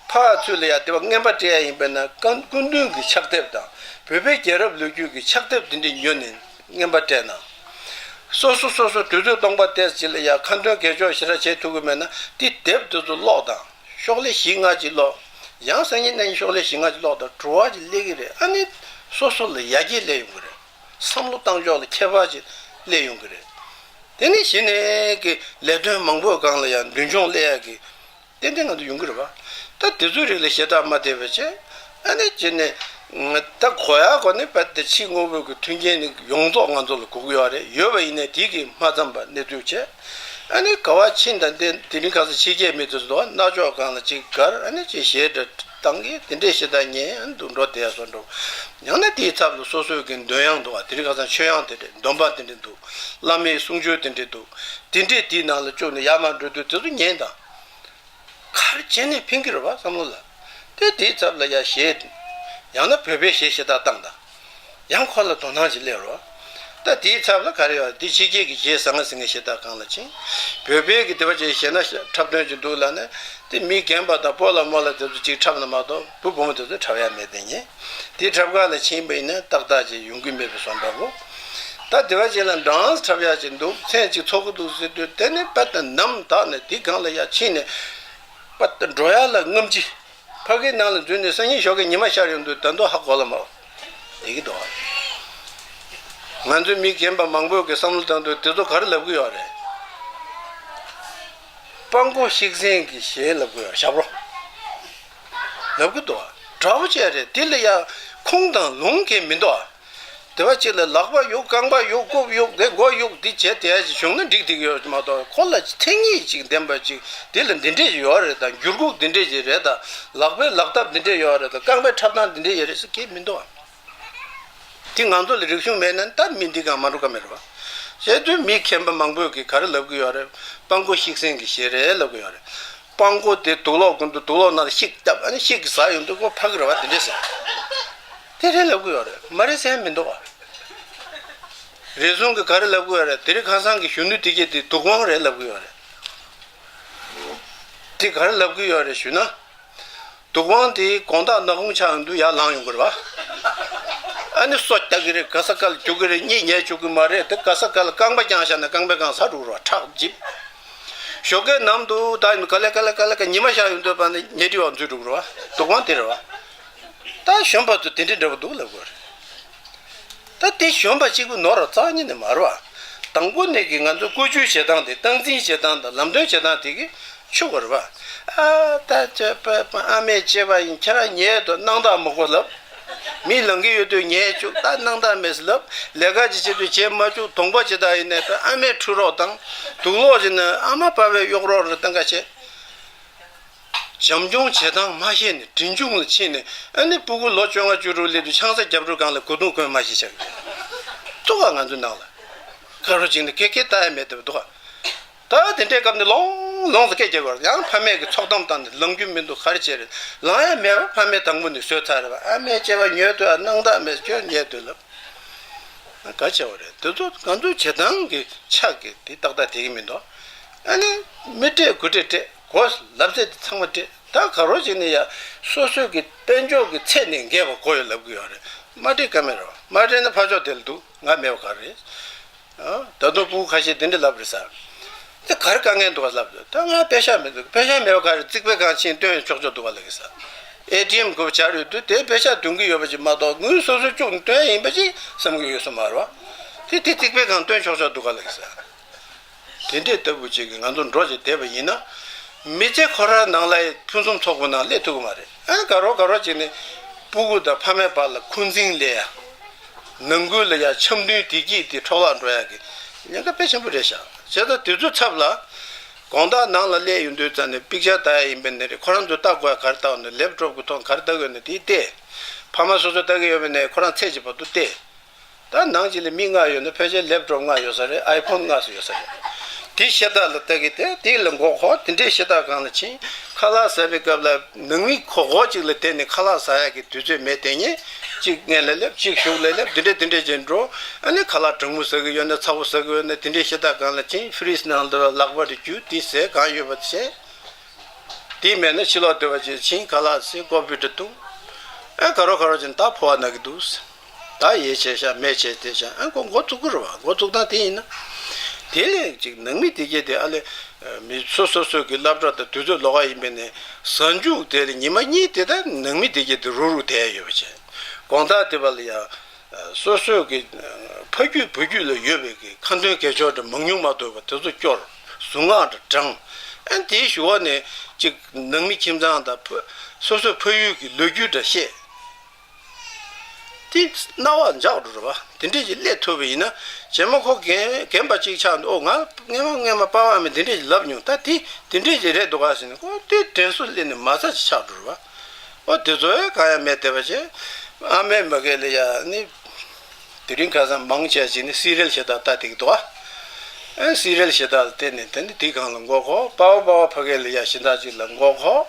ཕར་ཚུར་ལ་ཡ་དེ་བ་རྔན་པ་སྤྲད་ཡ་ཡིན་པས་ན་སྐུ་མདུན་གྱི་ཕྱག་དེབ་དང་བོད་པའི་རྒྱལ་རབས་ལོ་རྒྱུས་ཀྱི་ཕྱག་དེབ་དེ་འདྲ་ཉོས་ནས་རྔན་པ་སྤྲད་གནང་། སོ་སོ་སོ་སོ་དུས་ཚོད་སྟོང་པ་ཏོག་ཙམ་ལ་ཡ་ཁ་འདོན་གས་ཆོག་ཞེ་དྲག་བྱེད་ཐུབ་ཀྱི་མེད་ན་དེ་དེབ་དེ་ཚོ་ཀློག་དང་། ཤོག་ལྷེ་བཞི་ལྔ་ཅིག་ཀློག་ཡང་སང་ཉིན་གནངས་ཉིན་ཤོག་ལྷེ་བཞི་ལྔ་ཅིག་ཀློག་དང་བྲོ་བ་ཅིག་སླེབས་ཀྱི་རེད། ཨ་ནི་སོ་སོ་ལ་ཡར་རྒྱས་སླེབས་ཡོང་གི་རེད། བསམ་བློ་བཏང་ཕྱོགས་ལ་ཁྱད་པར་ཅིག་སླེབས་ཡོང་གི་རེད། དེ་ནི་གཞི་ནས་ཀྱི་ལས་དོན་མང་པོའི་སྒང་ལ་ཡང་མདུན་མཆོང་སླེབས་ཡག་གི་ཏན་ཏན་ང་ཚོ་ཡོང་གི་རེད་བ། ད་དེ་ཚོའི་རིགས་ལ་ཞེ་དྲག་མ་བལྟས་པ་བྱས། ཨ་ནི་བྱས་ནས་ད་གོ་ཡག་གོ་ནི་བ་དེ་ཕྱི་དངོས་པོའི་གི་མཐུན་རྐྱེན་ནི་ཡོངས་རྫོགས་ང་ཚོ་ལ་དགོས་ཀྱི་ཡོད་རེད། ཡོད་པ་ཡིན་ནའི་དེ་གི་མ་འཚམས་པ་གནས་ཚུལ་བྱས། ཨ་ནི་ག་བ་ཕྱིན་དང་དེ་དེ་རིང་ཁ་སང་ཕྱི་རྒྱལ་མི་དེ་ཚོ་རྣ་ཅོག་སྒང་ལ་ཅིག་གར་ཨ་ནི་ཅིག་གཞས་འདྲ་བཏང་གི་དེ་འདྲས་ཞེ་དྲག་ཉན་ཨ་ནི་འདུག་འགྲོ་བསྡད་ཡ་བཟོ་འདྲ། ཡང་ན་དེའི་ཚབ་ལ་སོ་སོའི་གི་འདོན་དབྱངས་འདུག་བ། དེ་རིང་ཁ་སང་ཆོས་དབྱངས་དེ་འདྲས་འདོན་པ་དེ་འདྲས་འདུག་བླ་མའི་གསུང་ཆོས་དེ་འདྲས་འདུག་དེ་འདྲས་དེའི་ནང་ལ་བཅུག་ནས་ཡར་མར་འགྲོ་དུས་དེ་ཚོ་ཉན་དང་། ག་རེ་བྱས་ནས་ཕན་གྱི་རེད་བ་བསམ་བློ་ལ། དེ་དེའི་ཚབ་ལ་ཡ་གཞས། ཡང་ན་བོད་པའི་གཞས་ཞེ་དྲག་བཏང་དང་། ཡང་ཁོ་ལ་དོ་སྣང་ཞིག་སླེབས་རོགས། ད་དེའི་ཚབ་ལ་ག་རེ་ཡོད། དེ་ཕྱི་རྒྱལ་གྱི་གཞས་ཟང་ངེ་ཟིང་ངེ་ཞེ་དྲག་སྒང་ལ་ཕྱིན། བོད་པའི་གི་དེ་བ་ཅིག་གཞས་སྣ་འཁྲབ་སྟོན་ཅིག་འདུག་ལབ་ནས། དེ་མི་རྒན་པ་དང་སྤོ་ལགས་རྨོ་ལགས་དེ་ཚོ་ཅིག་འཁྲབ་ན་མ་གཏོགས་བུ་བུ་མོ་དེ་ཚོ་འཁྲབ་ཡ་མེད་དེ་ཉིན། དེའི་འཁྲབ་ཁང་ལ་ཕྱིན་པ་ཡིན་ན་ཏག་ཏག་ཅིག་ཡོང་གི་མེད་པའི་བཟོ་འདྲ་བོ། ད་དེ་བ་ཅིག་ལ་ཌན་སི་འཁྲབ་ཡ་ཅིག་འདུག་མཚན་ཅིག་ཚོགས་ཀྱི་འདུག་ཟེར་དུས་དེ་ནས་པ་ད་ནམ་དག་ནས་དེ་སྒང་ལ་ཡ་ཕྱིན་ནས། པ་ད་འགྲོ་ཡ་ལ་རྔམ་གྱིས། ཕ་གིའི་ནང་ལ་འཛུལ་ནས་སང་ཉིན་ཞོགས་ཀས་ཉི་མ་ཤར་ཡོང་དུས་ད་དུང་ཧ་གོ་ལ་མ་བ། དེ་གི་འདུག་ང་ཚོའི་མི་རྒན་པ་མང་པོས་ཀྱི་བསམ་བློ་བཏང་དུས་དེ་ཚོ་ག་རེ་ལབ་ཀྱི་ཡོད་རེད། སྤྲང་པོ་ཤིག་སེང་གི་གཞས་ལབ་ཀྱི་ཡོད། ཞབས་བྲོ་ལབ་ཀྱི་འདུག་འདྲ་བོ་བྱས་རེད། དེ་ལ་ཡ་ཁུངས་དང་ལུང་གང་མི་འདུག་དེ་བ་ཅིག་ལ་ལག་པ་གཡུག་རྐང་པ་གཡུག་རྐུབ་གཡུག་དེ་མགོ་གཡུག་དེ་བྱས་དེ་ཡ་ཅིག་བྱུང་ན་འགྲིག་ཐིག་ཡོད་མ་གཏོགས། ཁོ་ལ་མཚན་ཉིད་ཅིག་ལྡན་པ་ཅིག་དེ་ལ་འདི་འདྲས་ཅིག་ཡོད་རེད་ད། འགྱུར་ཁུག་འདི་འདྲས་ཅིག་རེད་ད། ལག་པའི་ལག་ཐབས་འདི་འདྲས་ཡོད་རེད་ད། རྐང་པའི་འཁྲབ་སྟངས་འདི་འདྲས་ཡོད་རེད་ཟེར་གྱི་མི་འདུག་ཨ། དེ་ང་ཚོ་ལ་རིག་གཞུང་མེད་ན་ད་མི་འདི་གང་མ་འགྲོ་ཀ་མེད་རེད་བ། བྱས་དུས་མི་མཁས་པ་མང་པོས་ཀྱིས་ག་རེ་ལབ་ཀྱི་ཡོད་རེད། སྤང་མགོ་ཤིག་སེང་གི་ཞལ་རས་ལབ་ཀྱི་ཡོད་རེད། སྤང་མགོ་དེ་དུག་ལོག་ཀུན་ཏུ་དུག་ལོག་ནང་ལ་ཤིག་བཏབ། ཨ་ནི་ཤིག་གིས་ཟ་ཡོང་དུས་ཁོ་ཕ་གི་རེད་བ། དེ་འདྲས་ཟེར། དེ་རེད་ལབ་ཀྱི་ཡོད་རེད། མ་རེད་ཟེར་མི་འདུག་ཨ། རེ་ཟུང་གིས་ག་རེ་ལབ་ཀྱི་ཡོད་རེད། དེ་རིང་ཁ་སང་གི་གཞོན་ནུ་དེ་གྱད་དེ་དུག་དབང་རེད་ལབ་ཀྱི་ཡོད་རེད། དེ་ག་རེ་ལབ་ཀྱི་ཡོད་རེད་ཞུ་ན། དུག་དབང་དེ་དགོང་དག་ནག་ཁུང་ཆགས་ཡོང་དུས་ཡར་ལངས་ཡོང་གི་རེད་བ། ཨ་ནི་སོ་རྒྱག་གི་རེད། ག་ས་ག་ལ་རྒྱུག་གི་རེད། གཉིད་ཉལ་བཅུག་གི་མ་རེད། དེ་ག་ས་ག་ལ་རྐང་པ་བརྐྱངས་བཞག་ན་རྐང་པའི་སྒང་ཟ་འགྲོ་གི་རེད་བ། ཁྲག་འཇིབ། ཞོགས་ཀས་ནམ་དུ་ད་ཡིན་ག་ལེ་ག་ལེ་ག་ལེ་ག་ཉི་མ་ཤར་ཡོང་དུས་བར་ནས་ཉལ་ཁྲི་བར་འཛུལ་འགྲོ་གི་རེད་བ། དུག་དབང་དེ་རེད་བ། ད་གཞོན་པ་ཚོ་དེ་འདྲའི་འདྲ་པོ་འདུག་ལབ་དགོས་རེད། ད་དེ་གཞོན་པ་གཅིག་པུ་ནོར་ར་རྩ་ཉིད་ནས་མ་རེད་བ། དང་པོ་ནས་ཀྱི་ང་ཚོ་བཀོལ་སྤྱོད་བྱེད་སྟངས་དེ། སྟངས་འཛིན་བྱེད་སྟངས་དང་ལམ་སྟོན་བྱེད་སྟངས་དེ་གི་ཆུ་བར་བ། ཨ་ད་ཅེ་པ་པ་ཨ་མས་བྱས་པ་ཡིན། ཁྱེད་རང་ཉལ་དུ་སྣང་དག་མི་དགོས་ལབ། མི་ལང་གི་ཡོད་དུས་ཉལ་བཅུག་ད་སྣང་དག་མེད་ལབ། ལས་ཀ་ཅིག་བྱེད་དུས་བྱེད་མ་བཅུག་གདོང་པ་ཇི་ལྟར་ཡིན་ནའི་ད་ཨ་མས་འཁྲུ་རོགས་དང་། དུག་ལོག་ཅིག་ན་ཨ་མ་པ་ཕས་གཡོག་རོགས་རེད། ད་ག་བྱེད། བྱམས་སྐྱོང་བྱེད་སྟངས་མ་ཤེས་ནས་འབྲིང་ཆུང་ལ་ཕྱིན་ནས། ཨ་ནི་སྤུ་གུ་ལོ་བཅོ་ལྔ་བཅུ་དྲུག་སླེབས་དུས་ཆང་ས་རྒྱབ་དྲུག་སྒང་ལ་གོས་ཐུང་གོན་མ་ཤེས་ཆགས་ཀྱི་འདུག་ག་ང་ཚོའི་ནང་ལ། ག་རོ་ཅིག་ནི་སྐད་སྐད་ལྟ་ཡ་མེད་བསྡད་པ་འདུག་ག་ད་དེ་འདྲའི་སྐབས་ནས་ལོང་ལོང་ཟེར་སྐད་རྒྱག་དགོས་རེད། ཡང་ཕ་མས་ཀྱི་ཚོགས་གཏམ་བཏང་ནས་ལང་རྒྱུ་མི་འདུག་ག་རེ་བྱས་རེད། ལང་ཡ་མེད་པ་ཕ་མས་དང་པོ་ནས་བཟོས་ཚར་རེད་པ། ཨ་མས་བྱས་པ་ཉོས་འདུག་ཨ་སྣང་དག་མེད་ཁྱོད་ཉལ་འདུག་ལབ། ག་བྱས་པ་རེད། དེ་ཚོ་ང་ཚོའི་བྱེད་སྟངས་ཀྱི་ཆ་གི་དེ་ཏག་ཏག་དེ་གི་མི་འདུག་ཨ་ནི་མི་སྤྲད་དགུ་སྤྲད་སྤྲད། གོ་ལབ་ཚད་དེ་ཚང་མ་སྤྲད། ད་ག་རོ་ཅིག་ནི་ཡ་སོ་སོའི་གི་དཔལ་འབྱོར་གི་ཚད་ནས་འགལ་བ་གོ་ཡོད་ལབ་གི་ཡོད་རེད། མ་སྤྲད་ཀ་མེད་རེད་བ། མ་སྤྲད་ན་ཕར་ཕྱོགས་དེ་ལ་འདུག་ང་མེད་པ་ག་རེད། ཨ། ད་དུང་སྤུ་གུ་ཁ་ཤས་དེ་འདྲ་ལབ་རེད་ཟེར། དེ་ག་རེ་དཀའ་ངལ་འདུག་ག་ལབ་དུས། ད་ང་པེ་ཤག་མི་འདུག་པེ་ཤག་མེད་པ་ག་རེ། རྩིག་པའི་སྒང་ཕྱིན་བཏོན་ཆོག་ཆོག་འདུག་ག་ལབ་གི་ཟེར། ཨེ་ཊི་ཨེམ་གོ་བྱ་རེད་དུས་དེ་པེ་ཤག་འདོན་གི་ཡོད་པ་ཅིག་མ་གཏོགས་དངུལ་སོ་སོ་བཅུག་ནས་བཏོན་ཡིན་པ་ཅིག་བསམ་གི་ཡོད་ས་མ་རེད་བ། དེ་དེ་རྩིག་པའི་སྒང་བཏོན་ཆོག་ཆོག་འདུག་ག་ལབ་གི་ཟེར། དེ་འདྲའི་ལྟ་བུ་ཅིག་གིས་ང་ཚོ་འགྲོ་བྱེད་བསྡད་པ་ཡིན་ན། མི་ཚེ་ཁོ་རང་ནང་ལ་ཕུན་སུམ་ཚོགས་པོ་ནང་སླེབས་ཐུབ་ཀྱི་མ་རེད། ཨ་ནི་དགའ་རོགས་དགའ་རོགས་བྱས་ནས་སྤུ་གུ་དང་ཕ་མའི་བར་ལ་འཁོན་འཛིང་སླེབས་ཡ། ནང་ཁུལ་ལ་ཡ་འཆམ་མཐུན་བདེ་སྐྱིད་དེ་འཕྲོ་བརླག་འགྲོ་ཡ་གི་ཉེན་ཁ་དཔེ་ཆེན་པོ་རེད་ཤག་བྱས་ཙང་དེ་ཚོའི་ཚབ་ལ། དགོང་དག་ནང་ལ་སླེབས་ཡོང་དུས་ཙམ་ནས་པིག་ཅར་ལྟ་ཡ་ཡིན་པ་ནི་རེད། ཁོ་རང་ཚོས་ལྟ་དགོས་ཡ་ག་རེ་ལྟ་བ་ནི། ལེབ་ཀྲོབ་ཀྱི་ཐོག་ག་རེ་ལྟ་དགོས་ནི་དེ་བལྟས། ཕ་མ་སོ་སོས་ལྟ་གི་ཡོད་པ་ནས་ཁོ་རང་ཚད་ཀྱི་བར་དུ་བལྟས། ད་ནང་གཅིག་ལ་མི་ལྔ་ཡོད་ན་ཕལ་ཆེར་ལེབ་ཀྲོབ་ལྔ་ཡོད་ས་རེད། ཨའི་ཕོན་ལྔ་ཙམ་ཡོད་ས་རེད། དེ་ཤ་སྟག་ལ་ལྟ་གི་དེ་དེ་ལ་མགོ་འཁོར། དེ་འདྲའི་ཤ་སྟག་སྒང་ལ་ཕྱིན། ཁ་ལག་ཟ་བའི་སྐབས་ལ་ནང་མི་གོག་གོག་ཅིག་ལ་བསྡད་ནས་ཁ་ལག་ཟ་ཡག་གི་དུས་ཚོད་མེད། དེ་ཉིན་གཅིག་སྔོན་ལ་སླེབས། གཅིག་གཞུག་ལ་སླེབས། དེ་འདྲ་དེ་འདྲ་བྱས་འགྲོ། ཨ་ནི་ཁ་ལག་གྲང་མོ་ཟ་གི་ཡོད་ན་ཚ་པོ་ཟ་གི་ཡོད་ན་དེ་འདྲའི་ཤ་སྟག་སྒང་ལ་ཕྱིན། ཕི་རིཇ་ནང་དུ་ལག་པ་རེ་རྒྱུག་དེ་ཟས་གང་ཡོད་པ་བྱས། དེ་མེད་ན་ཕྱི་ལོགས་སྡོད་པ་ཅིག་ཕྱིན། ཁ་ལག་ཟས། ཀོ་ཕི་འདྲ་བཏུང་། ཨ་ག་རོ་ག་རོ་བྱས་ནས་ད་ཕོ་བ་ན་གི་འདུག་ད་ཡས་བྱས་ཤག་མས་བྱས་བསྡད་ཤག་ཨ་ཁོ་འགོ་བཙུགས་ཀྱི་རེད་བ། འགོ་བཙུགས་སྟངས་དེ་ཡིན་ན། དེ་ལས་ཅིག་ནང་མི་དེ་གྱད་དེ་ཨ་ལས། མི་སོ་སོ་སོ་གི་སློབ་གྲྭ་དང་དུས་ཚོད་ལོགས་ཀ་ཡིན་པས་ནས་གཟའ་མཇུག་དེ་ལ་ཉི་མ་གཉིས་དེ་ད་ནང་མི་དེ་གྱད་དེ་རུག་རུག་བསྡད་ཡོད་པ་བྱས། དགོང་དག་དེ་བ་ལ་ཡ། སོ་སོའི་གི་ཕ་རྒྱུད་བུ་རྒྱུད་ལ་ཡོད་པའི་གི་ཁ་འདོན་སྐད་ཅོར་འདྲ་མང་ཉུང་མ་གཏོགས་པ་དེ་ཚོ་སྐྱོར། གཟུངས་སྔགས་འདྲ་བགྲངས། ཨ་ནི་དེའི་གཞུག་ནས་ཅིག་ནང་མི་ཁྱིམ་ཚང་དང་ཕ། སོ་སོའི་ཕ་ཡུལ་གྱི་ལོ་རྒྱུས་འདྲ་བཤད། དེ་རྣ་བར་འཇགས་འགྲོ་རེད་བ། དེ་འདྲས་ཅིག་སླེབས་ཐུབ་པ་ཡིན་ན། རྗེས་མ་ཁོ་རྒན་རྒན་པ་ཅིག་ཆགས་འདུག་ཨོ་ང་སྔས་མ་སྔས་མ་པ་ཕ་མས་འདི་འདྲས་ཅིག་ལབ་མྱོང་། ད་དེ་དེ་འདྲས་ཅིག་རེད་འདུག་ག་ཟེར་ནས་ཁོ་དེ་དྲན་གསོ་སླེབས་ནས་མ་རྩ་ཅིག་ཆགས་འགྲོ་རེད་བ། ཨོ་དེ་ཚོ་ཨེ་གང་ཡང་མེད་བསྡད་པ་བྱས། ཨ་མའི་མ་གི་ལ་ཡ་ནི། དེ་རིང་ཁ་སང་མང་ཆེ་ཅིག་ནི་སི་རེལ་ཞེ་དྲག་ལྟ་བསྡད་ཀྱི་འདུག་ཨ། ཨ་ནི་སི་རེལ་ཞེ་དྲག་ལ་བལྟས་ནས་དེ་ནི་དེའི་སྒང་ལ་མགོ་འཁོར། པ་ཕ་པ་ཕ་ཕ་གི་ལ་ཡ་གཞན་དག་ཅིག་ལ་མགོ་འཁོར།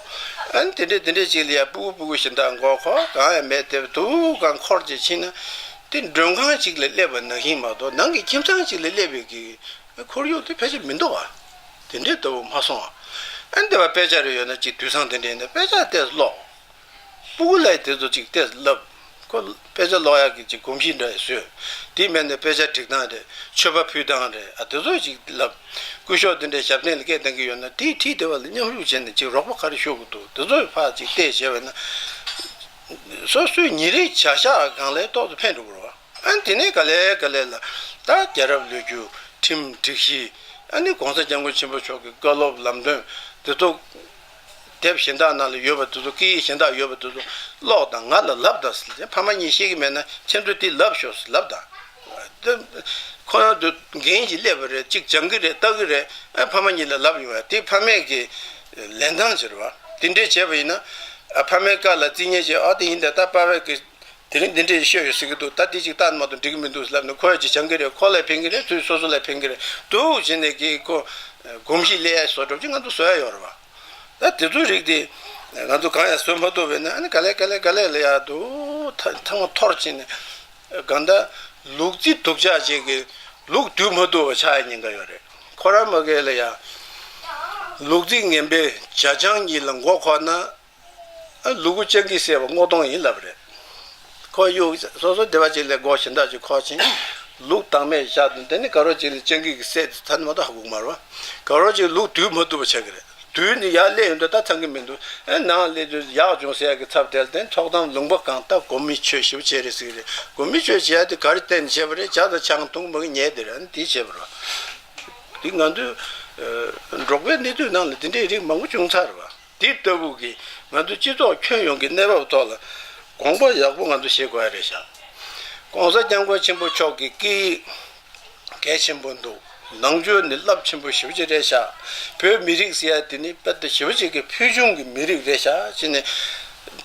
ཨ་ནི་དེ་འདྲས་དེ་འདྲས་ཅིག་ལ་ཡ་སྤུ་གུ་སྤུ་གུ་གཞན་དག་མགོ་འཁོར། གང་ཡང་མེད་བསྡད་པ་འདུག་ག་འཁོར་བྱས་ཕྱིན་ན། དེ་མགྲོན་ཁང་ཅིག་ལ་སླེབས་པ་ནང་བཞིན་མ་གཏོགས་ནང་གི་ཁྱིམ་ཚང་ཅིག་ལ་སླེབས་པའི་གི་ཁོར་ཡུག་དེ་ཕལ་ཆེར་མི་འདུག་ག་དེ་འདྲས་ལྟ་བུ་མ་སོང་ཨ། ཨ་ནི་དེ་བ་དཔེ་ཆ་རེ་ཡོད་ན་ཅིག་དུས་སང་དེ་འདྲས་ཡིན་ན་དཔེ་ཆ་དེ་ཀློག་སྤུ་གུ་ལ་དེ་ཚོ་ཅིག་ཏོག་ཙམ་བསླབ། ཁོ་དཔེ་ཆ་ཀློག་ཡག་གི་ཅིག་གོམས་གཤིས་འདྲ་ཡང་བཟོས། དེ་མིན་ན་དཔེ་ཆ་སྒྲིག་སྟངས་རེད། མཆོད་པ་ཕུལ་སྟངས་རེད། ཨ་དེ་ཚོ་ཅིག་བསླབ། སྐུ་ཞབས་དེ་འདྲའི་ཞབས་བརྟན་ལ་སྐད་གཏོང་གི་ཡོད་ན་དེའི་འཁྲིས་དེ་བ་ལ་མཉམ་ཞུགས་བྱས་ནས་ཅིག་རོགས་པ་ག་རེ་ཞུ་དགོས་འདུག་དེ་ཚོ་ཕར་ཅིག་བལྟས་བྱས་པ་ན། སོ་སོའི་ཉིན་རེའི་བྱ་གཞག་སྒང་ལ་ཏོག་ཙམ་ཕན་འགྲོ་གི་རེད་བ། ཨ་ནི་དེ་ནས་ག་ལེ་ག་ལེ་ལ་ད་རྒྱལ་རབས་ལོ་རྒྱུས། ཁྲིམས་སྒྲིག་གཞི། ཨ་ནི་༸གོང་ས་༸སྐྱབས་མགོན་ཆེན་པོ་མཆོག་གི་བཀའ་སློབ་ལམ་སྟོན་དེ་ཚོ་ དེབ་གཞན་དག་ནང་ལ་ཡོད་པ་དེ་ཚོ། སྐད་ཡིག་གཞན་དག་ཡོད་པ་དེ་ཚོ་ཀློག་དང་། ང་ལ་ལབ་དང་ཟེར། ཕ་མ་གཉིས་ཤེས་ཀྱི་མེད་ན་ཁྱེད་ཚོས་དེ་ལབ་ཤོག་ཟེར་ལབ་དང་། དེ་ཁོ་རང་ཚོ་འགན་ཞིག་སླེབས་པ་རེད། གཅིག་སྦྱང་གི་རེད། ལྟ་གི་རེད། ཨ་ཕ་མ་གཉིས་ལ་ལབ་ཡོང་བ་དེ་ཕ་མས་ཀྱི་ལེན་སྟངས་ཅིག་རེད་བ། དེ་འདྲས་བྱས་པ་ཡིན་ན། ཨ་ཕ་མའི་བཀའ་ལ་རྩིས་ཉེས་བྱས། ཨ་དེ་ཡིན་ད། ད་པ་ཕས་ཀྱི་དེ་རིང་འདི་འདྲས་ཤོད་ཡོད་ཟེར་གྱི་འདུག། ད་དེ་ཅིག་ལྟ་མ་གཏོགས་འགྲིག་གི་མི་འདུག་ལབ་ནས། ཁོ་ཡ་ཅིག་སྦྱང་གི་རེད། ཁོ་ལ་ཕན་གྱི་རེད། དུས་སོ་སོ་ལ་ཕན་གྱི་རེད། འདུག་བྱས་ནས་ཀྱི་ཁོ་གོམས་གཤིས་སླེབས་ཡ་བཟོ་འདྲ་ཅིག་ང་ཚོ་བཟོ་ཡ་ཡོད་རེད་བ། ད་དེ་ཚོའི་རིགས་དེ་ང་ཚོ་གང་ཡང་བཟོ་མ་ཐུབ་པས་ན། ཨ་ནི་ག་ལེ་ག་ལེ་ག་ལེ་ལ་ཡ་འདུག། ཐ་ཐང་མ་འཐོར་ཕྱིན་ནས། གང་ལྟར་ལུག་རྫི་སྡུག་ཅག་ཅིག་གིས་ལུག་སྡུད་མ་ཐུབ་པ་ཆགས་ཡ་ཉེན་ཁ་ཡོད་རེད། ཁོ་རང་མ་གས་ལ་ཡ། ལུག་རྫི་ངན་པས་བྱ་ཆང་གཉིས་ལ་མགོ་འཁོར་ན། ཨ་ལུ་གུ་སྤྱང་ཀིས་བསད་པ་སྔོག་འདོན་ཡིན་ལབ་རེད། ཁོ་གཡུག་སོ་སོ་སྡེ་བ་གཅིག་ལ་སྒོ་གཞན་དག་ཅིག་འཁོར་ཕྱིན། ལུག་བདག་མེད་བཞག་དང་། དེ་ནི་ག་རོ་གཅིག་ལ་སྤྱང་ཀི་གིས་བསད་དེ་ད་ནི་མ་གཏོགས་ཧ་གོ་གི་མ་རེད་བ། ག་རོ་གཅིག་ལུག་སྡུད་མ་ཐུབ་པ་ཆགས་ཀྱི་རེད། སྡུད་ནི་ཡར་སླེབས་ཡོང་དུས་ད་ཚང་གི་མི་འདུག། ཨེ་ནང་སླེབས་དུས་ཡག་བྱུང་ཟེར་ཡ་གི་ཚབ་དེ་ལ་བརྟེན། ཚོགས་གཏམ་ལུང་པ་གང་ལྟར་སྒོམ་མི་ཆོས་ཞེ་པོ་བྱས་རེད་ཟེར་གི་རེད། སྒོམ་མི་ཆོས་བྱས་ཡ་དེ་ག་རེ་བརྟེན་ནས་བྱས་པ་རེད། ཇ་དང་ཆང་འཐུང་མ་གི་ཉལ་དེ་རེད། ཨ་ནི་དེ་བྱས་པ་རེད་བ། དེ་ང་ཚོའི་ཨ་འབྲོག་པའི་གནས་ཚུལ་ནང་ལ་དེ་འདྲའི་རིགས་མང་པོ་བྱུང་ཚར་བ། དེ་ལྟ་བུ་གི་ང་ཚོ་སྤྱི་ཚོགས་ཁྱོན་ཡོངས་ཀྱི་གནས་བབ་ཐོག་ལ་དགོངས་པ་ཡག་པོ་ང་ཚོ་བཞེས་དགོས་ཡ་རེད་ཤག། ༸གོང་ས་༸སྐྱབས་མགོན་ཆེན་པོ་མཆོག་གི་སྐད་ཡིག་གལ་ཆེན་པོ་འདུག། ནང་ཆོས་ནི་རླབས་ཆེན་པོ་ཞེ་པོ་ཅིག་རེད་ཤག། བོད་མི་རིགས་ཟེར་ཡ་དེ་ནི་དཔེ་ད་ཞེ་པོ་ཅིག་གི་ཕུལ་བྱུང་གི་མི་རིགས་རེད་ཤག་ཅེས་ནས།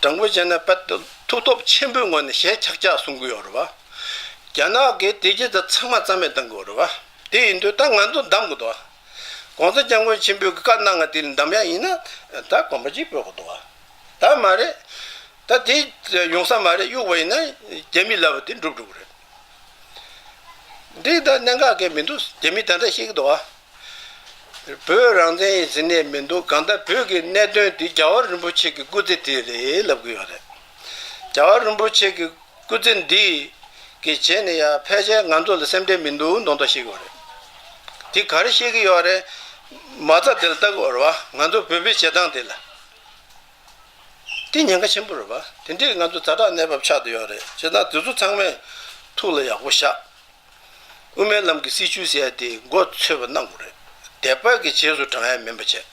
དྲང་པོ་བྱས་ན་དཔེ་ད་མཐུ་སྟོབས་ཆེན་པོའི་ངོས་ནས་ཞལ་ཆག་ཆག་གསུང་གི་ཡོད་རེད་བ། རྒྱ་ནག་གིས་དེ་རྗེས་ད་ཚང་མ་རྩ་མེད་བཏང་གི་ཡོད་རེད་བ། དེ་ཡིན་དུས་ད་ང་ཚོ་གདམ་དགོས་འདུག། ༸གོང་ས་༸སྐྱབས་མགོན་ཆེན་པོས་བཀའ་གནང་བ་དེ་ལ་གདམ་ཡ་ཡིན་ན། ད་གོམ་པ་གཅིག་སྤོ་དགོས་འདུག། ད་མ་རེད། ད་དེ་ཡོང་ས་མ་རེད། གཡུག་པ་ཡིན་ན་རྒྱ་མི་ལབ་པ་དེ་འགྲུབ་འགྲོ་གི་རེད། འདི་ད་གནད་འགག་གི་མི་འདུག། རྒྱ་མི་ད་ལྟ་ཤེས་ཀྱི་འདུག་ཨ། བོད་རང་བཙན་ཡིན་ཟེར་ནས་མི་འདུག། གང་ལྟར་བོད་ཀྱི་གནད་དོན་འདི་རྒྱལ་བ་རིན་པོ་ཆེ་གི་སྐུ་ཚེ་དེ་རེད་ལབ་ཀྱི་ཡོད་རེད། རྒྱལ་བ་རིན་པོ་ཆེ་གི་སྐུ་ཚེ་འདི་གི་རྗེས་ནས་ཡང་ཕལ་ཆེར་ང་ཚོ་ལ་སེམས་ཁྲལ་མི་འདུག་མདོག་མདོག་བཤད་ཀྱི་ཡོད་རེད། དེ་ག་རེ་བཤད་ཀྱི་ཡོད་རེད། མ་རྩ་དེ་ལ་ལྟ་དགོས་རེད་བ། ང་ཚོ་བོད་པའི་བྱེད་སྟངས་དེ་ལ། དེ་ཉེན་ཁ་ཆེན་པོ་རེད་བ། དེ་འདྲས་ང་ཚོ་ཛ་དྲག་གནས་བབ་ཆགས་བསྡད་ཡོད་རེད། བྱས་ཙང་དེ་ཚོ་ཚང་མས་ཐུགས་ལ་ཡག་པོ་བཞག། དབུ་མའི་ལམ་གྱི་སྲིད་བྱུས་ཟེར་ཡ་དེ་མགོ་ཚོས་པ་གནང་དགོས་རེད། དད་པ་གི་རྗེས་སུ་འབྲང་ཡ་མིན་པ་བྱས།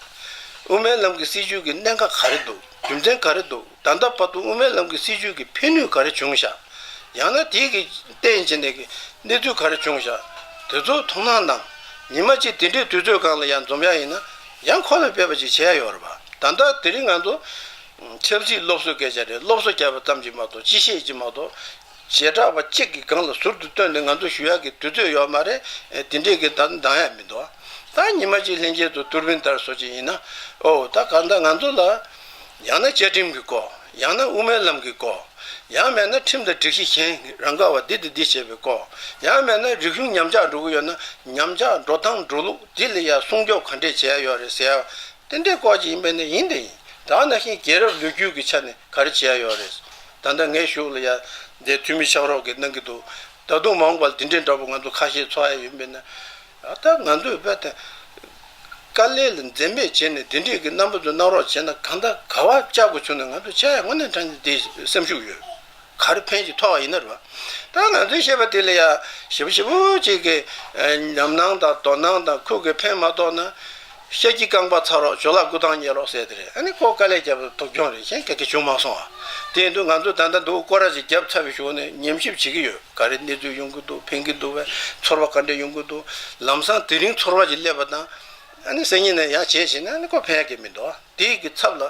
དབུ་མའི་ལམ་གྱི་སྲིད་བྱུས་ཀྱི་གནད་འགག་ག་རེ་འདུག། རྒྱུ་མཚན་ག་རེ་འདུག། ད་ལྟ་བར་དུ་དབུ་མའི་ལམ་གྱི་སྲིད་བྱུས་ཀྱི་ཕན་ནུས་ག་རེ་བྱུང་ཤག། ཡང་ན་དེ་གི་བརྟེན་བྱས་ནས་ཀྱི་གནས་ཚུལ་ག་རེ་བྱུང་ཤག། དེ་ཚོ་མཐོང་སྣང་གནང་། ཉི་མ་གཅིག་དེ་འདྲའི་དུས་ཚོད་སྒང་ལ་ཡང་འཛོམས་ཡ་ཡིན་ན། ཡང་ཁོ་ལ་དཔེ་བ་ཅིག་བྱས་ཡ་ཡོད་རེད་པ། ད་ལྟ་དེ་རིང་ང་ཚོ་ཆབ་སྲིད་སློབ་གསོ་སྐད་ཆ་རེད། སློབ་གསོ་བརྒྱབ་པ་ཙམ་གྱིས་མ་གཏོགས། སྤྱི་བཤད་ཀྱིས་མ་གཏོགས། བྱེ་བྲག་པ་གཅིག་གི་སྒང་ལ་ཟུར་དུ་བཏོན་ནས་ང་ཚོ་ཞུ་ཡག་གི་དུས་ཚོད་ཡོད་མ་རེད། ཨེ་དེ་འདྲས་ཀྱི་ད་འདང་ཡག་མི་འདུག། ད་ཉི་མ་གཅིག་ལྷན་རྒྱས་ཚོ་ཏུར་བིན་ལྟར་བཟོ་ཅིག་ཡིན་ན། ཨོ་ད་གང་ལྟར་ང་ཚོ་ལ་ཡང་ན་བཅའ་ཁྲིམས་ཀྱི་སྐོར། ཡང་ན་དབུ་མའི་ལམ་གྱི་སྐོར། ཡང་མེད་ན་ཁྲིམས་དང་སྒྲིག་གཞི་གཞན་རང་ག་བ་འདི་དང་འདི་བྱས་པའི་སྐོར། ཡང་མེད་ན་རིག་གཞུང་ཉམས་ཆག་འགྲོ་གི་ཡོད་ན་ཉམས་ཆག་འགྲོ་སྟངས་འགྲོ་ལུགས་འདི་ལ་ཡང་སྲུང་སྐྱོབ་ག་འདྲས་བྱས་ཡོད་རེད་ཟེར་ཡ། དེ་འདྲའི་སྐོར་ཅིག་ཡིན་པས་ན་ཡིན་དེ་ཡིན། ད་ནང་བཞིན་རྒྱལ་རབས་ལོ་རྒྱུས་ཀྱི་ཆ་ནས་ག་རེ་བྱས་ཡོད་རེད། ད་ལྟ་ངའི་གཞུག་ལ་ཡ་འདི་འཐུས་མི་ཕྱག་རོགས་ཀྱིས་གནང་གི་འདུག། ད་དུང་མ་འོངས་པ་ལ་དེ་འདྲའི་འདྲ་པོ་ང་ཚོ་ཁ་ཤས་ཚོགས་ཡ་ཡིན་པས་ན། ད་ང་ཚོས་དཔེ་དེ་དཀའ་ལས་ལ་འཛེམ་མེད་བྱས་ནས་དེ་འདྲའི་གི་རྣམ་པ་ཚོ་གནང་རོགས་བྱས་ན། གང་ལྟར་ག་བ་བཅར་དགོས་བྱུང་ན་ང་ཚོ་བཅར་ཡ་དངོས་གནས་དྲང་གནས་དེ་སེམས་ཤུགས་ཡོད། ག་རེ་ཕན་ཅིག་ཐོགས་པ་ཡིན་ན་རེད་བ། ད་ང་ཚོའི་བཤད་པ་དེ་ལ་ཡ་ཞེ་པོ་ཞེ་པོ་ཅིག་གི་ཉམས་སྣང་དང་དོ་སྣང་དང་ཁུར་གི་ཕན་མ་ཐོགས་ན། ཤ་ཁྱི་རྐང་པ་ཚ་རོགས་ཇོ་ལགས་སྐུ་ཐང་བརྙེས་རོགས་ཟེར་དེ་རེད། ཨ་ནི་ཁོ་དཀའ་ལས་བརྒྱབ་པ་ཐོབ་རྒྱུ་རེད། གཞན་ག་གེ་བྱུང་མ་སོང་བ། དེ་ཡིན་དུས་ང་ཚོ་ད་ལྟ་འདུག་སྐོར་ར་ཅིག་བརྒྱབ་ཚར་བའི་གཞུག་ནས་ཉམས་ཞིབ་བྱེད་ཀྱི་ཡོད། ག་རེ་གནས་ཚུལ་ཡོང་གི་འདུག། ཕན་གྱི་འདུག་བས། ཚོར་བ་ག་འདྲ་ཡོང་གི་འདུག། ལམ་སང་དེ་རིང་ཚོར་བ་ཅིག་སླེབས་པ་དང་། ཨ་ནི་སང་ཉིན་ནས་ཡང་བྱས་བྱས་ན་ཨ་ནི་ཁོ་ཕན་ཡ་གི་མི་འདུག། དེ་གི་ཚབ་ལ་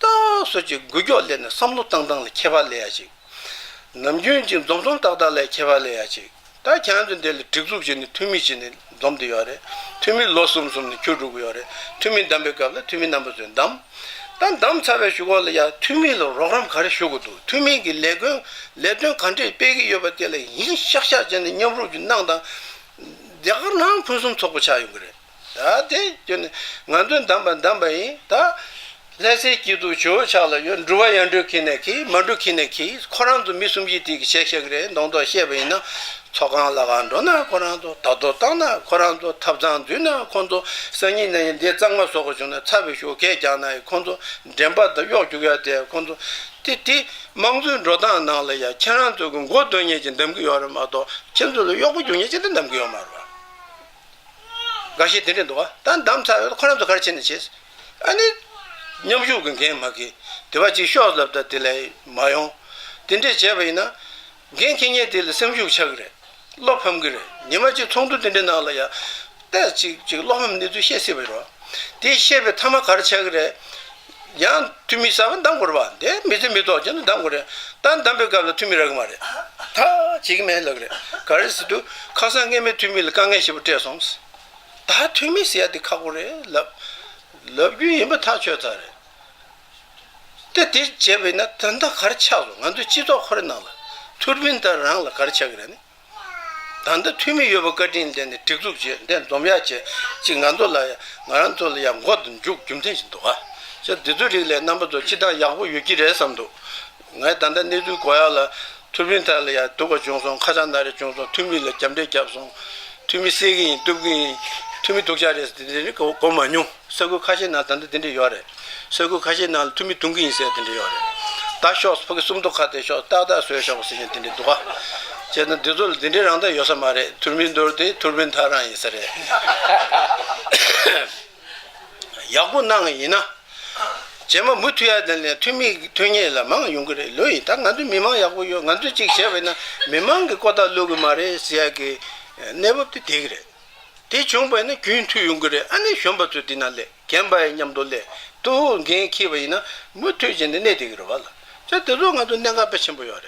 ཏོག་ཙམ་ཅིག་འགུལ་སྐྱོད་སླེབས་ནས་བསམ་བློ་བཏང་སྟངས་ལ་ཁྱད་པར་སླེབས་ཡ་ཅིག། ནམ་རྒྱུན་གྱི་འཛོམས་འཛོམས་ཏག་ཏག་ལ་ཁྱད་པར་སླེབས་ཡ་ཅིག། ད་ཁྱེད་རང་ཚོ་འདི་ལ་སྒྲིག་འཛུགས་བྱས་ནས་འཐུས་མི་བྱས་ནས་འཛོམས་བསྡད་ཡོད་རེད། འཐུས་མི་ལོ་གསུམ་གསུམ་ནས་འཁྱུར་འགྲོ་གི་ཡོད་རེད། འཐུས་མི་བདམས་པའི་སྐབས་ལ་འཐུས་མི་རྣམ་པ་ཚོས་བདམས། ད་བདམས་ཚར་བའི་གཞུག་གུ་ལ་ཡ་འཐུས་མི་ལ་རོགས་རམ་ག་རེ་ཞུ་དགོས་འདུག། འཐུས་མི་གི་ལས་དོན་ལས་དོན་ག་འདྲས་སྤེལ་གྱི་ཡོད་པ་དེ་ལ་ཡིན་ཤག་ཤག་བྱས་ནས་མཉམ་རུབ་ཅིག་གནང་དང་། དེ་ག་ནང་ཕུན་སུམ་ཚོགས་པོ་ཆགས་ཡོང་གི་རེད། ད་དེ་བརྒྱུད་ནས་ང་ཚོས་བདམས་པ་བདམས་པ་ཡིན། ད་ལྷ་སའི་སྐྱིད་སྡུག་ཇོ་བོ་ཕྱག་ལ་ཡོད། འགྲུལ་པ་ཡར་འགྲོ་ཁྱེར་ནས་ཁྱེར། མར་འགྲོ་ཁྱེར་ནས་ཁྱེར། ཁོ་རང་ཚོ་མི་གསུམ་བཞི་དེ་གི་བྱས་བཞག་གི་རེད། མདོག་མདོག་བཤད་པ་ཡིན་ན། ཚོགས་ཁང་ལྷ་ཁང་འགྲོ་ན་ཁོ་རང་ཚོ། ད་དོ་བཏང་ན་ཁོ་རང་ཚོ། ཐབ་ཚང་འཛུལ་ན་ཁོ་ཚོ། སང་ཉིན་གནངས་ཉིན་འདི་གཙང་མ་བཟོ་དགོས་བྱུང་ན་ཚ་བའི་གཞུག་གས་རྒྱག་ན་ཡང་ཁོ་ཚོ། འདྲེན་པ་དང་གཡོག་རྒྱུག་ཡ་དེ་ཁོ་ཚོ། དེ་དེ་དམངས་གཙོའི་འགྲོ་སྟངས་ནང་ལ་ཡ་ཁྱེད་རང་ཚོ་གི་མགོ་འདོན་མཁན་ཅིག་འདེམས་གི་ཡོད་རེད་མ་གཏོགས། ཁྱེད་ཚོ་ལ་གཡོག་པོ་རྒྱུག་མཁན་ཅིག་དེ་འདེམས་གི་ཡོད་མ་རེད་བ། འགའ་ཤས་དེ་འདྲས་འདུག་བ། ད་བདམས་ཚར་ཡོད། ཁོ་རང་ཚོ་ག་རེ་བྱས་ནས་བྱས། ཨ་ནི། མཉམ་ཞུགས་ཀྱི་འགན་མ་འཁྱེར། དེ་བ་ཅིག་ཤོག་ལབ་ད་དེ་ལས་མ་ཡོང་། དེ་འདྲས་བྱས་པ་ཡིན་ན། འགན་འཁྱེར་མཁན་དེ་ལ་སེམས་ཤུགས་ཆག་གི་རེད། བློ་ཕམ་གི་རེད། ཉི་མ་གཅིག་ཚོགས་འདུ་དེ་འདྲའི་ནང་ལ་ཡ། ལྟས་ཅིག་ཅིག་བློ་ཕམ་གནས་ཚུལ་བཤད་སྲིད་པ་རེད་བ། དེ་བཤད་པའི་མཐའ་མ་ག་རེ་ཆག་གི་རེད། ཡང་འཐུས་མི་གསར་པ་འདེམས་དགོས་རེད་བ། དེ་མི་ཚེ་མི་ཐོག་ཅན་དུ་འདེམས་དགོས་རེད། ད་འདེམས་པའི་སྐབས་ལ་འཐུས་མི་རག་གི་མ་རེད། ད་བྱེད་ཀྱི་མེད་ལབ་གི་རེད། ག་རེ་ཟེར་དུས་ཁ་སང་སྔས་མའི་འཐུས་མི་ལ་དཀའ་ངལ་ཞེ་པོ་སྤྲད་སོང་། ད་འཐུས་མི་ཟེར་ཡ་དེ་ཁག་པོ་རེད་ལབ། ལབ་རྒྱུ་ཡིན་པ་ཐག་ཆོད་ཚར་རེད། དེ་དེ་བྱས་པས་ན་ད་ལྟ་ག་རེ་ཆགས་སོང་། ང་ཚོའི་སྤྱི་ཚོགས་ཁོ་རེ་ནང་ལ་ཐུར་བིན་ད་རང་ལ་ག་རེ་ཆགས་ཀྱི་རེད་ནི། ད་ལྟ་འཐུས་མི་ཡོད་པ་བཀའ་དྲིན་ལྡན་ནས་སྒྲིག་འཛུགས་བྱས་འདི་འཛོམས་ཡག་བྱས་ཅིག་ང་ཚོ་ལ་ཡ་ང་རང་ཚོ་ལ་ཡ་མགོ་དུ་མཇུག་རྒྱུ་མཚན་ཞིག་འདུག་ཨ། ཅེས་འདི་ཚོ་རིགས་ལས་རྣམ་པ་ཚོ་སྤྱི་བཏང་ཡག་པོ་ཡོད་ཀྱི་རེད་བསམ་འདུག་ངས་ད་ལྟ་གནས་ཚུལ་གོ་ཡག་ལ་ཐུར་བིན་ཐ་ལ་ཡ་སྡུག་པ་བྱུང་སོང་། ཁ་ཆག་ན་རེ་བྱུང་སོང་། འཐུས་མི་ལ་རྒྱབ་འདྲེ་བརྒྱབ་སོང་། འཐུས་མི་བསད་ཀྱི་ཡིན། གཏུབ་ཀྱི་ཡིན། འཐུས་མི་སྡུག་ཅག་རེད་ཟེར་དེ་འདྲ་གོ་མ་མྱོང་། ས་ཁུལ་ཁ་ཤས་ནང་ད་ལྟ་དེ་འདྲ་ཡོད་རེད། ས་ཁུལ་ཁ་ཤས་ནང་ལ་འཐུས་མི་རྡུང་གི་ཡིན་ཟེར་དེ་འདྲ་ཡོད་རེད། ད་ཤོག་ཕ་གི་སུམ་མདོ་ཁ་གཏད་ཤོག་ཏག་ཏག་བཟོས་ཤོག་ཟེར་མཁན་དེ་འདྲ་འདུག་ག་བྱས་ན་འདི་ཚོ་ལ་འདི་འདྲའི་རང་ད་ཡོད་ས་མ་རེད། ཐུར་མི་མདོར་དེ་ཐུར་མི་ཐ་རང་ཡིན་ས་རེད། ཡག་པོ་གནང་ཡིན་ན། རྗེས་མ་མུ་མཐུད་ཡ་དེ་ནས་འཐུས་མི་འཐུས་མཁན་ལ་མང་ཡོང་གི་རེད། ལོས་ཡིན། ད་ང་ཚོ་མི་མང་ཡག་པོ་ཡོད། ང་ཚོས་གཅིག་བྱས་པ་ཡིན་ན་མི་མང་གི་ཀོ་ཏ་བླུག་གི་མ་རེད་ཟེར་ཡ་གི་གནས་བབ་དེ་དེ་གི་རེད། དེ་བྱུང་བ་ཡིན་ན་རྒྱུན་མཐུད་ཡོང་གི་རེད། ཨ་ནི་གཞོན་པ་ཚོ་འདི་ན་སླེབས། རྒན་པ་ཡི་མཉམ་དུ་སླེབས། ཏུ་འགན་འཁྱེར་བ་ཡིན་ན་མུ་མཐུད་བྱས་ནས་གནས་བསྡད་ཀྱི་རེད་བ་ལ། ཅག་དེ་ཚོ་ང་ཚོ་གནད་འགག་དཔེ་ཆེན་པོ་ཡོད་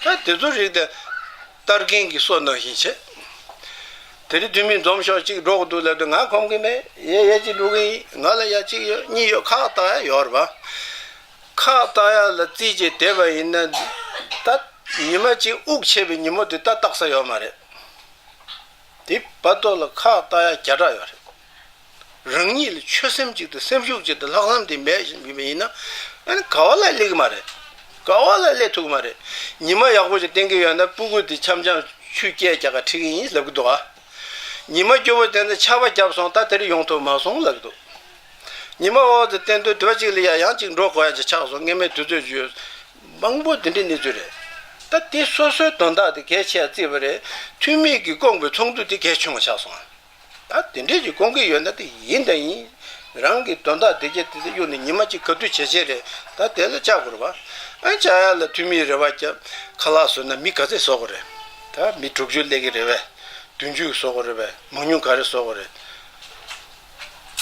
རེད། ད་དེ་ཚོ་རིགས་དེ་ལྟར་རྒན་གྱི་སོ་ནང་བཞིན་བྱས། དེ་རིང་འཐུས་མི་འཛོམས་ཤོག་ཅིག་འགྲོ་གི་འདུག་ལབ་དུས་ང་ཁོམ་གི་མེད། ཡས་ཡས་ཅིག་འགྲོ་གི་ཡིན། ང་ལ་ཡ་གཅིག་ཡོད་གཉིས་ཡོད་ཁག་བཏགས་ཡ་ཡོད་རེད་བ། ཁག་བཏགས་ཡ་ལ་རྩིས་བྱས་བསྡད་པ་ཡིན་ན། ད་ཉི་མ་གཅིག་དབུགས་ཆད་པའི་ཉིན་མོ་དེ་ད་རྟག་ས་ཡོད་མ་རེད། དེ་བར་དོ་ལ་ཁག་བཏགས་ཡ་བརྒྱ་ཕྲག་ཡོད་རེད། རང་ཉིད་ལ་ཆོད་སེམས་གཅིག་དང་སེམས་ཤུགས་གཅིག་དང་ལྷག་བསམ་དེ་མེད་བཞིན་ཡིན་ན། ཨ་ནི་ག་བ་ལ་སླེབས་ཀྱི་མ་རེད། ག་བ་ལ་སླེབས་ཐུབ་ཀྱི་མ་རེད། ཉི་མ་ཡག་པོ་ཞིག་བསྟན་གྱི་ཡོད་ན་སྤུ་གུ་དེ་འཆམ་འཆམ་ཆུ་སྐྱེལ་རྒྱག་ག་ཁྲིད་ཀྱི་ཡིན་ལབ་ཀྱི་འདུག་ཨ། ཉི་མ་སྐྱོ་བོ་བསྟན་ཏེ་ཆར་པ་བརྒྱབ་སོང་། ད་དེ་རིང་ཡོང་ཐུབ་མ་སོང་ལབ་ཀྱི་འདུག་ཉི་མ་འོག་ཏུ་བསྟན་དུས་དུ་བ་གཅིག་ལ་ཡ་ཡང་གཅིག་འགྲོ་དགོས་ཡ་ཅིག་ཆགས་སོང་། སྔས་མའི་དུས་ཚོད་བརྗོད་མང་པོ་དེ་འདྲའི་གནས་ཚུལ་རེད། ད་དེ་སོ་སོའི་དོན་དག་དེ་གལ་ཆེ་བརྩིས་པ་རེད། འཐུས་མི་གིས་བསྐོངས་པའི་ཚོགས་འདུ་དེ་གལ་ཆུང་བ་ཆགས་སོང་། ད་དེ་འདྲས་ཀྱི་བསྐོང་གི་ཡོད་ན་དེ་ཡིན་དང་ཡིན། རང་གི་དོན་དག་དེ་གྱད་དེ་དེ་གཡུག་ནས་ཉི་མ་གཅིག་ག་དུས་བྱེད་བྱེད་རེད། ད་དེ་ལ་བཅར་དགོས་རེད་བ། ཨ་བཅར་ཡ་ལ་འཐུས་མིའི་རེ་བ་བརྒྱབ། ཁ་ལག་བཟོས་ན་མི་ག་ཚད་བཟོ་དགོས་རེད། ད་མི་དྲུག་ཅུ་སླེབས་ཀྱི་རེད་བས། བདུན་ཅུ་བཟོ་དགོས་རེད་བས། མང་ཉུང་ག་རེ་བཟོ་དགོས་རེད།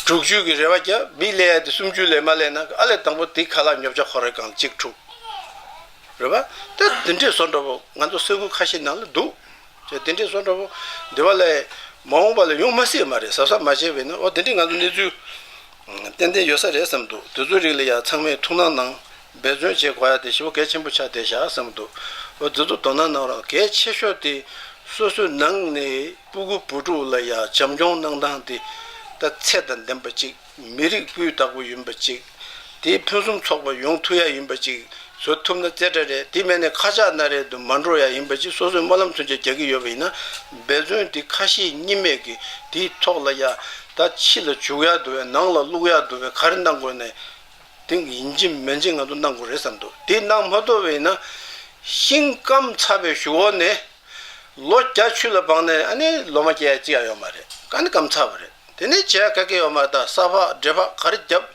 དྲུག་ཅུ་གི་རེ་བ་བརྒྱབ། མི་སླེབས་ཡ་དེ་སུམ་ཅུ་ལས་མ་སླེབས་ན་ཨ་ལས་དང་པོ་དེ་ཁ་ལག་ཉོ་ཆ་ཁོ་རའི་སྒང་ལ་གཅིག་འཁྲུག་རེད་བ། ད་དེ་འདྲས་བཟོ་འདྲ་པོ་ང་ཚོ་ས་ཁུལ་ཁ་ཤས་ནང་ལ་འདུག་ཅེས་དེ་འདྲས་བཟོ་འདྲ་པོ་འདི་བ་ལས་མ་འོངས་པ་ལ་ཡོང་མ་སྲིད་མ་རེད། གཟབ་གཟབ་མ་བྱས་པས་ན་འོ་དེ་འདྲས་ང་ཚོ་གནས་ཚུལ་ཏན་ཏན་ཡོད་ས་རེད་བསམ་འདུག་དེ་ཚོའི་རིགས་ལ་ཡང་ཚང་མས་ཐུགས་སྣང་གནང་འབད་བརྩོན་བྱེད་དགོས་ཡ་དེ་ཞེ་པོ་གལ་ཆེན་པོ་ཆགས་བསྡད་བཞག་བསམ་འདུག་འོ་དེ་ཚོ་དོ་སྣང་གནང་རོགས། གལ་ཆེ་ཤོས་དེ་སོ་སོའི་ནང་ནས་སྤུ་གུ་བུ་ཕྲུག་ལ་ཡང་བྱམས་སྐྱོང་གནང་སྟངས་དེ་ད་ཚད་དང་ལྡན་པ་ཅིག་མི་རིགས་སྤུས་དག་པོ་ཡིན་པ་ཅིག་དེའི་ཕུན་སུམ་ཚོགས་པ་ཡོང་ཐུབ་ཡ་ཡིན་པ་ཅིག་བཟོ་ཐུབ་ན་རྩེ་གྲ་རེད། དེ་མེད་ནས་ཁ་ཆག་ན་རེ་དུ་མ་འགྲོ་ཡ་ཡིན་པ་ཅིག་སོ་སོའི་སྨོན་ལམ་ཚུན་ཆད་རྒྱག་གི་ཡོད་པ་ཡིན་ན། འབད་བརྩོན་དེ་ཁ་ཞེ་གཉིས་མེད་ཀྱིས་དེའི་ཐོག་ལ་ཡ་ད་ཕྱི་ལ་འཇུག་ཡ་འདུག་བས། ནང་ལ་བླུག་ཡ་འདུག་བས། ག་རེ་གནང་དགོས་ནས་དེ་ཡིན་གཅིག་མིན་གཅིག་ང་ཚོ་གནང་དགོས་རེད་བསམ་འདུག་དེ་གནང་མ་ཐུབ་པ་ཡིན་ན་ཤིང་སྐམ་ཚར་བའི་གཞུག་འོག་ནས། ལོ་བརྒྱ་ཆུ་ལ་སྦངས་ནས་ཨ་ནི་ལོ་མ་སྐྱེ་ཡ་གཅིག་ཡང་ཡོད་མ་རེད། ཨ་ནི་སྐམ་ཚར་བ་རེད། དེ་ནས་བྱེད་ཡ་ག་གེ་ཡོད་མ་རེད། ད་ས་ཕག་འདྲེ་ཕག་ག་རེ་བརྒྱབ།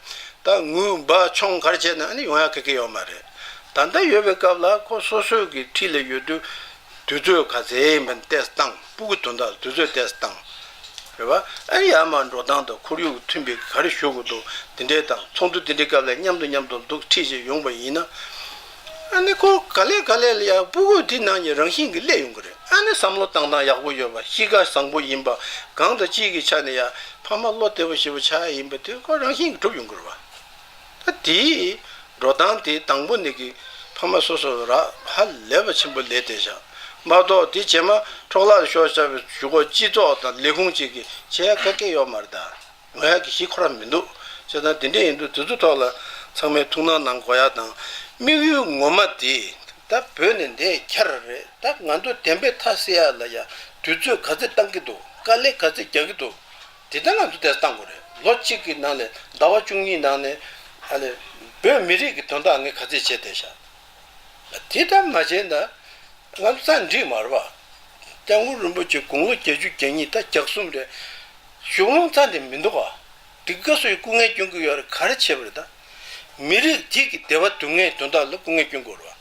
ད་དངུལ་འབའ་ཆུང་ག་རེ་བྱས་ན་ཨ་ནི་ཡོང་ཡ་ག་གེ་ཡོད་མ་རེད། ད་ལྟ་ཡོད་པའི་སྐབས་ལ་ཁོ་སོ་སོའི་གི་འཁྲིས་ལ་ཡོད་དུས་དུས་ཚོད་ག་ཚད་ཡིན་པ་ཏོག་ཙམ་བཏང་། སྤུ་གུ་དོན་དག་དུས་ཚོད་ཏོག་ཙམ་བཏང་། རེད་བ། ཨ་ནི་ཡར་མར་འགྲོ་སྟངས་དང་ཁོར་ཡུག་མཐུན་པའི་ག་རེ་ཞུ་དགོས་འདུག་དེ་འདྲའི་དང་ཚོགས་འདུ་དེ་འདྲའི་སྐབས་ལ་མཉམ་དུ་མཉམ་དུ་འདུག་ཁྲིད་བྱས་ཡོང་པ་ཡིན་ན། ཨ་ནི་ཁོ་ག་ལེ་ག་ལེ་ལ་ཡ་སྤུ་གུ་དེ་ནང་གི་རང་བཞིན་གྱིས་སླེབས་ཡོང་གི་རེད། ཨ་ནི་བསམ་བློ་བཏང་སྟངས་ཡག་པོ་ཡོད་པ། གཤིས་ཀ་བཟང་པོ་ཡིན་པ། གང་དང་ཅིའི་གི་ཆ་ནས་ཡ་ཕ་མ་བློ་བདེ་པོ་ཞེ་པོ་ཆགས་ཡིན་པ་དེ་ཁོ་རང་བཞིན་གྱིས་གྲུབ་ཡོང་གི་རེད་བ། ད་དེའི་འགྲོ་སྟངས་དེ་དང་པོ་ནས་ཀྱི་ཕ་མ་སོ་སོ་ར་ཧ་ལས་པ་ཆེན་པོ་ལས་དེ་བཞག་མ་གཏོགས། དེ་རྗེས་མ་འཕྲོ་བརླག་ཤོར་བཞག་པའི་གཞུག་གུ་སྤྱི་ཚོགས་དང་ལས་ཁུངས་གཅིག་གིས་བྱེད་ཡ་ག་གེ་ཡོད་མ་རེད། ད་ངོ་ཡ་གི་གཞི་ཁོ་རང་མི་འདུག་བྱས་ཙང་དེ་འདྲ་ཡིན་དུས་དེ་ཚོ་ཐོག་ལ་ཚང་མས་ཐུགས་སྣང་གནང་དགོས་ཡ་དང་། དམིགས་ཡུལ་ངོ་མ་དེ་ད་བོད་ནས་འདི་འཁྱེར་རེད། ད་ང་ཚོ་བདེན་པའི་མཐའ་གསལ་ཡ་ལ་ཡ་དུས་ཚོད་ག་ཚོད་བཏང་གི་འདུག་དཀའ་ལས་ག་ཚོད་རྒྱག་གི་འདུག་དེ་ལྟར་ང་ཚོ་དེ་བཏང་དགོས་རེད། ལོ་གཅིག་གི་ནང་ནས་ཟླ་བ་བཅུ་གཉིས་ནང་ནས་ཨ་ལས་བོད་མི་རིགས་ཀྱི་དོན་དག་ངས་ག་ཚོད་བྱས་བསྡད་ཤག་དེ་ལྟར་མ་བྱས་ན་ང་ཚོ་ས་འགྲིག་མ་རེད་པ། སྐྱབས་མགོན་རིན་པོ་ཆེ་དགུང་ལོ་བརྒྱད་ཅུ་གྱ་གཉིས་ད་གྱ་གསུམ་རེད། གཞུང་ལམ་རྩ་འདི་མི་འདུག་ག་དེ་ག་སོ་ཡི་སྐུ་ངལ་སྐྱོན་གྱི་ཡོད་རེད། ག་རེ་བྱས་པ་རེད་ད། མི་རིགས་དེ་གི་བདེ་བ་སྡུག་བསྔལ་དོན་དག་ལ་སྐུ་ངལ་སྐྱོན་དགོས་རེད་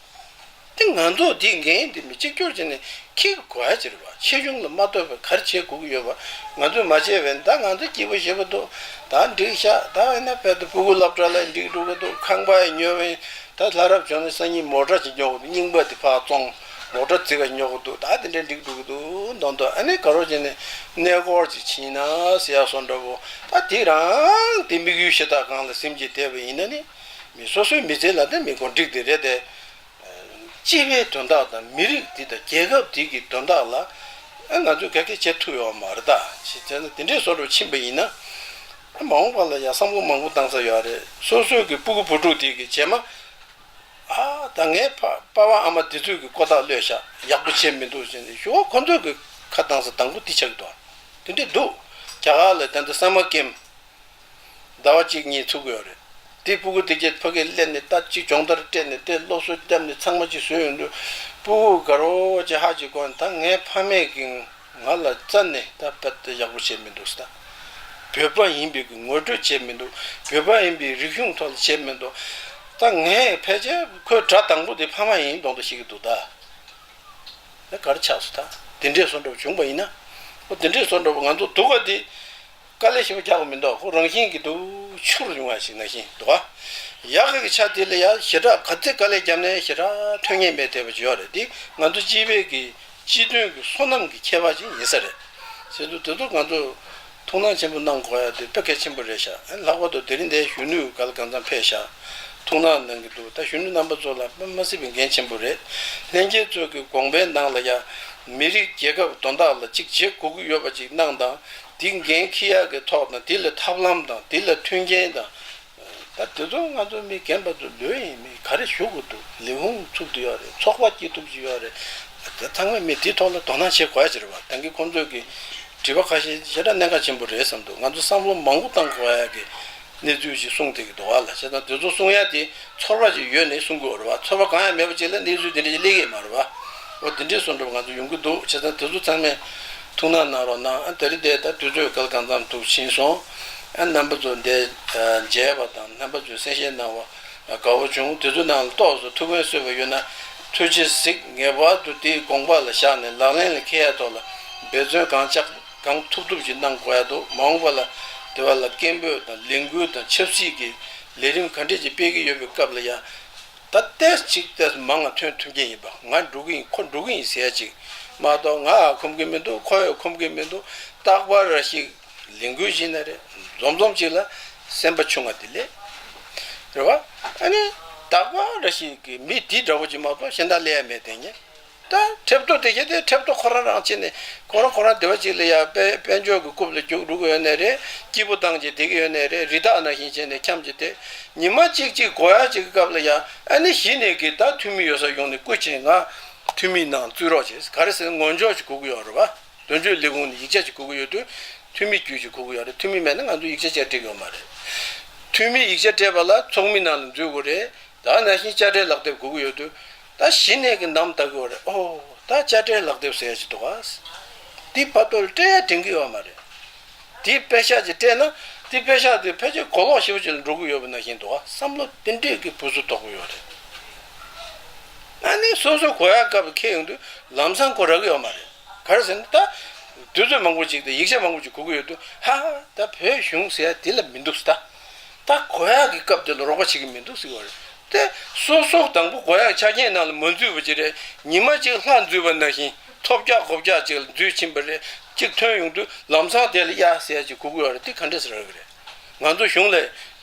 བ། དེ་ང་ཚོ་དེ་འགན་དེ་མི་གཅིག་གྱུར་བྱས་ནས་འཁྱེར་དགོས་ཡ་ཅིག་རེད་བ། ཆེ་ཆུང་ལ་མ་ལྟོས་པར་ག་རེ་བྱེད་དགོས་ཀྱི་ཡོད་པ། ང་ཚོས་མ་བྱས་པས་ད་ང་ཚོ་སྐྱིད་པོ་ཞེ་པོ་འདུག་ད་འགྲིག་ཤག་ད་ཨ་ན་བལ་དུ་སྤུ་གུ་སློབ་གྲྭ་ལ་འགྲིག་འགྲོ་གི་འདུག་ཁང་པ་ཡང་ཉོས་པས། ད་ལྷ་རབ་བྱུང་ནས་སང་ཉིན་མོ་ཊ་ཅིག་ཉོ་གི་འདུག་རྙིང་པ་དེ་ཕར་བཙོང་། མོ་ཊ་རྩི་ཁ་ཉོ་གི་འདུག་ད་དེ་འདྲ་འགྲིག་འགྲོ་གི་འདུག་མདོག་མདོག་ཨ་ནི་ག་རོ་བྱས་ནས་གནས་སྐོར་ཅིག་ཕྱིན་ན་ཟེར་ཡ་བཟོ་འདྲ་བོ། ད་དེ་རང་དེ་དམིགས་ཡུལ་ཤ་སྟག་སྒང་ལ་སེམས་ཀྱིས་བསྡད་པ་ཡིན་ན་ནི། མི་སོ་སོའི་མི་ཚེ་ལ་ད་མི་གོ་འགྲིག་དེ་རེད་དེ། སྤྱི་པའི་དོན་དག་དང་མི་རིགས་འདི་དང་རྒྱལ་ཁབ་འདི་གི་དོན་དག་ལ་ཨ་ང་ཚོས་ག་གེ་བྱེད་ཐུབ་ཡོད་མ་རེད་ད། ཅི་བྱས་ན་དེ་འདྲའི་བཟོ་འདྲ་ཕྱིན་པ་ཡིན་ན། ཨ་མ་འོངས་པ་ལ་ཡང་བསམ་བློ་མང་པོ་བཏང་ས་ཡོད་རེད། སོ་སོའི་གི་སྤུ་གུ་བུ་ཕྲུག་དེ་གི་རྗེས་མ། ཨ་ད་ངའི་ཕ་པ་ཕ་ཨ་མ་དེ་ཚོས་གི་ཀོ་ཐག་ལོས་ཤག་ཡག་པོ་བྱས་མི་འདུག་ཟེར་ནས་ཞུ་བ། ཁོ་ཚོས་གི་ཁ་བཏང་ས་དང་པོ་དེ་ཆགས་འདུག་དེ་འདྲ་འདུག་རྒྱ་གར་ལ་ད་ལྟ་སམ་མར་ཀེམ་ཟླ་བ་གཅིག་གཉིས་ཚུགས་ཡོད་རེད། དེ་སྤུ་གུ་དེ་གྱད་ཕ་གིར་སླེབས་ནས་ད་ཅིག་སྦྱོང་བརྡར་སྤྲད་ནས་དེ་སློབ་གསོ་བཏབ་ནས་ཚང་མ་ཅིག་བཟོས་ཡོང་དུས། སྤུ་གུ་དགའ་རོགས་ཅིག་ཧ་ཅིག་གོ་ནས། ད་ངའི་ཕ་མས་ཀྱིས་ང་ལ་རྩ་ནས་ད་དཔེ་དེ་ཡག་པོ་བྱས་མི་འདུག་ཟེར། ད་བོད་པ་ཡིན་པའི་གི་ངོ་སྤྲོད་བྱས་མི་འདུག་བོད་པ་ཡིན་པའི་རིག་གཞུང་ཐོག་ལ་བྱས་མི་འདུག་ད་ངས་ཕལ་ཆེར་ཁོའི་དགྲ་དང་པོ་དེ་ཕ་མ་ཡིན་མདོག་མདོག་བྱེད་ཀྱི་འདུག་ད། ད་ག་རེ་ཆགས་སོང་། ད་དེ་འདྲའི་བཟོ་འདྲ་བོ་བྱུང་པ་ཡིན་ན། ཨོ་དེ་འདྲའི་བཟོ་འདྲ་བོ་ང་ཚོ་སྡུག་ག་དེ་དཀའ་ལས་ཞེ་པོ་རྒྱག་གི་མི་འདུག་ཁོ་རང་བཞིན་གྱིས་འདུག་འཕྱུར་ཡོང་བ་ཞིག་ནང་བཞིན་འདུག་ག་ཡག་གི་ཆ་དེ་ལ་ཡ་ཞེ་དྲག་ག་ཚད་དཀའ་ལས་བརྒྱབ་ནས་ཞེ་དྲག་ཐོན་མཁན་མེད་བསྡད་པ་ཅིག་ཡོད་རེད། འདི་ང་ཚོ་སྤྱི་པའི་གི་སྤྱི་དོན་གྱི་སོ་ནམ་གྱི་ཁྱད་པར་ཅིག་ཡིན་ས་རེད། བྱས་ཙང་དེ་ཚོ་ང་ཚོ་ཐུགས་སྣང་ཆེན་པོ་གནང་དགོས་ཡ་དེ་དཔེ་གལ་ཆེན་པོ་རེད་ཤག་ལྷག་པར་དུ་དེ་རིང་འདིར་གཞོན་ནུ་ག་ལ་གང་འཚམ་ཕེབས་ཤག་ཐུགས་སྣང་གནང་གི་འདུག་ད་གཞོན་ནུ་རྣམ་པ་ཚོ་ལ་དཔེ་མ་སྲིད་པའི་འགན་ཆེན་པོ་རེད། ལྷན་རྒྱས་ཚོ་གི་དགོངས་པའི་ནང་ལ་ཡ་མི་རིགས་རྒྱལ་ཁབ་དོན་དག་ལ་གཅིག་བྱེད་དགོས་ཀྱི་ཡོད་པ་ཅིག་གནང་དང་། དེ་འགན་འཁྱེར་ཡག་གི་ཐོག་དང་། དེ་ལ་ཐབས་ལམ་དང་། དེ་ལ་མཐུན་རྐྱེན་དང་། ད་དེ་ཚོ་ང་ཚོ་མི་རྒན་པ་ཚོ་ལོས་ཡིན། མི་ག་རེ་ཞུ་དགོས་འདུག་ལས་ཁུངས་ཚུགས་ཀྱི་ཡོད་རེད། ཚོགས་པ་སྐྱིད་སྡུག་ཅིག་ཡོད་རེད། ད་ཚང་མས་མི་དེའི་ཐོག་ལ་དོ་སྣང་བྱེད་དགོས་ཡ་ཅིག་རེད་བ། ད་གིན་ཁོང་ཚོས་ཀྱི་དྲི་བ་ཁ་ཤས་ཞེ་དྲག་གནད་འགག་ཆེན་པོ་རེད་བསམ་འདུག་ང་ཚོ་བསམ་བློ་མང་པོ་བཏང་དགོས་ཡ་གི་གནས་ཚུལ་ཞིག་གསུངས་བསྡད་ཀྱི་འདུག་བ་ལ། བྱས་ཙང་དེ་ཚོ་གསུང་ཡ་དེ་ཚོར་བ་ཅིག་ཡོད་ནས་གསུང་དགོས་རེད་བ། ཚོར་བ་གང་ཡང་མེད་པ་ཅིག་ལ་གནས་ཚུལ་དེ་འདྲ་ཅིག་སླེབས་ཀྱི་མ་རེད་བ། འོ་དེ་འདྲའི་བཟོ་འདྲ་ང་ཚོ་ཡོང་གི་འདུག་བྱས་ཙང་དེ་ཚོ་ཚང་མས་ཐུགས་སྣང་གནང་རོགས་གནང་། ཨ་དེ་རིང་འདིར་ད་དུས་ཚོད་ག་ལ་གང་འཚམ་འདུག་ཕྱིན་སོང་། ཨ་རྣམ་པ་ཚོ་འདིར་མཇལ་བ་དང་། རྣམ་པ་ཚོས་གསན་བཞེས་གནང་བ་དགའ་བོ་བྱུང་། དེ་ཚོའི་ནང་ལ་ཏོག་ཙམ་ཐུགས་ཕན་གསོས་པ་ཡོད་ན་ཐུགས་རྗེ་གཟིགས། ངེས་པར་དུ་དེའི་དགོངས་པ་ལ་བཞག་ནས་ལག་ལེན་ལ་འཁེལ་ཡ་ཐོག་ལ་འབད་བརྩོན་གང་ལྕོགས་གང་ཐུབ་ཐུབ་ཅིག་གནང་དགོས་ཡ་འདུག་མ་འོངས་པ་ལ་དེ་བ་ལ་སྐད་འབོད་དང་ལས་འགུལ་དང་ཆབ་སྲིད་ཀྱི་ལས་རིམ་ག་འདྲས་ཅིག་སྤེལ་གྱི་ཡོད་པའི་སྐབས་ལ་ཡང་། ད་ཏོག་ཙམ་ཅིག་ཏོག་ཙམ་མང་ང་ཐོན་ཐུབ་མཁན་ཡིན་པ། ང་འགྲོ་གི་ཡིན། ཁོ་འགྲོ་གི་ཡིན་ཟེར་ཡ་ཅིག་མ་གཏོགས། ང་ཡང་ཁོམ་གི་མི་འདུག་ཁོ་ཡང་ཁོམ་གི་མི་འདུག་རྟག་པར་ར་ཞིག་ལས་འགུལ་ཞིག་ན་རེ་འཛོམས་འཛོམས་ཅིག་ལ་སེམས་པ་ཆུང་ང་དེ་ལས་རེད་བ། ཨ་ནི་རྟག་པར་ར་ཞིག་གི་མི་དེ་འདྲ་བོ་ཅིག་མ་གཏོགས་གཞན་དག་སླེབས་ཡ་མེད་དེ་ཉེ། ད་ཁྲེབ་ཏོ་དེ་གྱད་དེ་ཁྲེབ་ཏོ་ཁོ་རང་རང་བྱས་ནས་ཁོ་རང་ཁོ་རང་སྡེ་བ་གཅིག་ལ་ཡ་དཔལ་དཔལ་འབྱོར་གྱི་རྐུབ་ལ་རྒྱུག་འགྲོ་གི་ཡོད་ནའི་རེད། སྐྱིད་པོ་བཏང་བྱས་བསྡད་ཀྱི་ཡོད་ནའི་རེད། རི་དྭགས་ནང་བཞིན་བྱས་ནས་འཁྱམས་བྱས་ཏེ་ཉི་མ་གཅིག་གཅིག་དགོས་ཡ་གཅིག་གི་སྐབས་ལ་ཡ། ཨ་ནི་གཞི་ནས་ཀྱི་ད་འཐུས་མི་ཡོད་སར་ཡོང་ནས་སྐུ་མཁྱེན་ང་འཐུས་མིའི་ནང་འཛུལ་རོགས་བྱེད། ག་རེ་ཟེར་ན་ངོ་ལྕོག་ཅིག་དགོས་ཀྱི་ཡོད་རེད་བ། དོན་གཅོད་ལས་ཁུངས་ནས་ཡིག་ཆ་ཅིག་དགོས་ཀྱི་ཡོད་དུས་འཐུས་མི་བརྒྱུད་ཅིག་དགོས་ཀྱི་ཡོད་རེད། འཐུས་མི་མེད་ན་ང་ཚོ་ཡིག་ཆ་ཅིག་སྤྲད་ཀྱི་ཡོད་མ་རེད། འཐུས་མི་ཡིག་ཆ་སྤྲད་པ་ལ་ཚོགས་མི་ནང་ལ་འཛུལ་དགོས་རེད། ད་ནང་བཞིན་དཔྱ་ཁྲལ་ལག་དེབ་དགོས་ཀྱི་ཡོད་དུས། ད་གཞི་ནས་ཀྱི་ནམ་ལྟ་གི་ཡོད་རེད། ཨོ་ད་དཔྱ་ཁྲལ་ལག་དེབ་ཟེར་ཡ་ཅིག་འདུག་ག་འདི་བར་དོ་ལ་སྤྲད་ཡ་དྲན་གྱི་ཡོད་མ་རེད། འདི་པེ་ཤག་ཅིག་སྤྲད་ན་འདི་པེ་ཤག་དེ་ཕལ་ཆེར་གོ་ལོག་ཞེ་པོ་ཅིག་ལ་འགྲོ་གི་ཡོད་པ་ནང་བཞིན་འདུག་ག་བསམ་བློ་དེ་འདྲས་ཀྱི་འབུ་ཚུགས་དོག་པོ་ཡོད་རེད། ཨ་ནི་སོ་སོ་དགོས་ཡ་སྐབས་འཁེལ་ཡོང་དུས་ལམ་སང་ཁོ་རག་གི་ཡོད་མ་རེད། ག་རེ་ཟེར་ན་ད་དུས་ཚོད་མང་པོ་ཅིག་དང་ཡིག་ཆ་མང་པོ་ཅིག་དགོས་ཀྱི་ཡོད་དུས། ཧ་ཧ་ད་བོད་གཞུང་ཟེར་ཡ་དེ་ལ་མི་འདུག་ཟེར། ད་ད་དགོས་ཡ་གི་སྐབས་དེ་ལ་རོགས་པ་བྱེད་ཀྱི་མི་འདུག་ཟེར་གྱི་ཡོད་རེད། དེ་སོ་སོ་དང་པོ་དགོས་ཡ་ཆ་རྐྱེན་ནང་ལ་མ་འཛུལ་བ་ཅིག་རེད། ཉི་མ་གཅིག་ལྷ་འཛུལ་བ་ནང་བཞིན་ཐོབ་རྒྱག་གོ་རྒྱག་ཅིག་ལ་འཛུལ་ཕྱིན་པ་རེད། གཅིག་ཐོན་ཡོང་དུས་ལམ་སང་དེ་ལ་ཡ་ཟེར་ཡ་ཅིག་དགོས་ཀྱི་ཡོད་རེད། དེ་ག་འདྲས་ཟེར་གྱི་རེད། ང་ཚོ་གཞུང་ལ་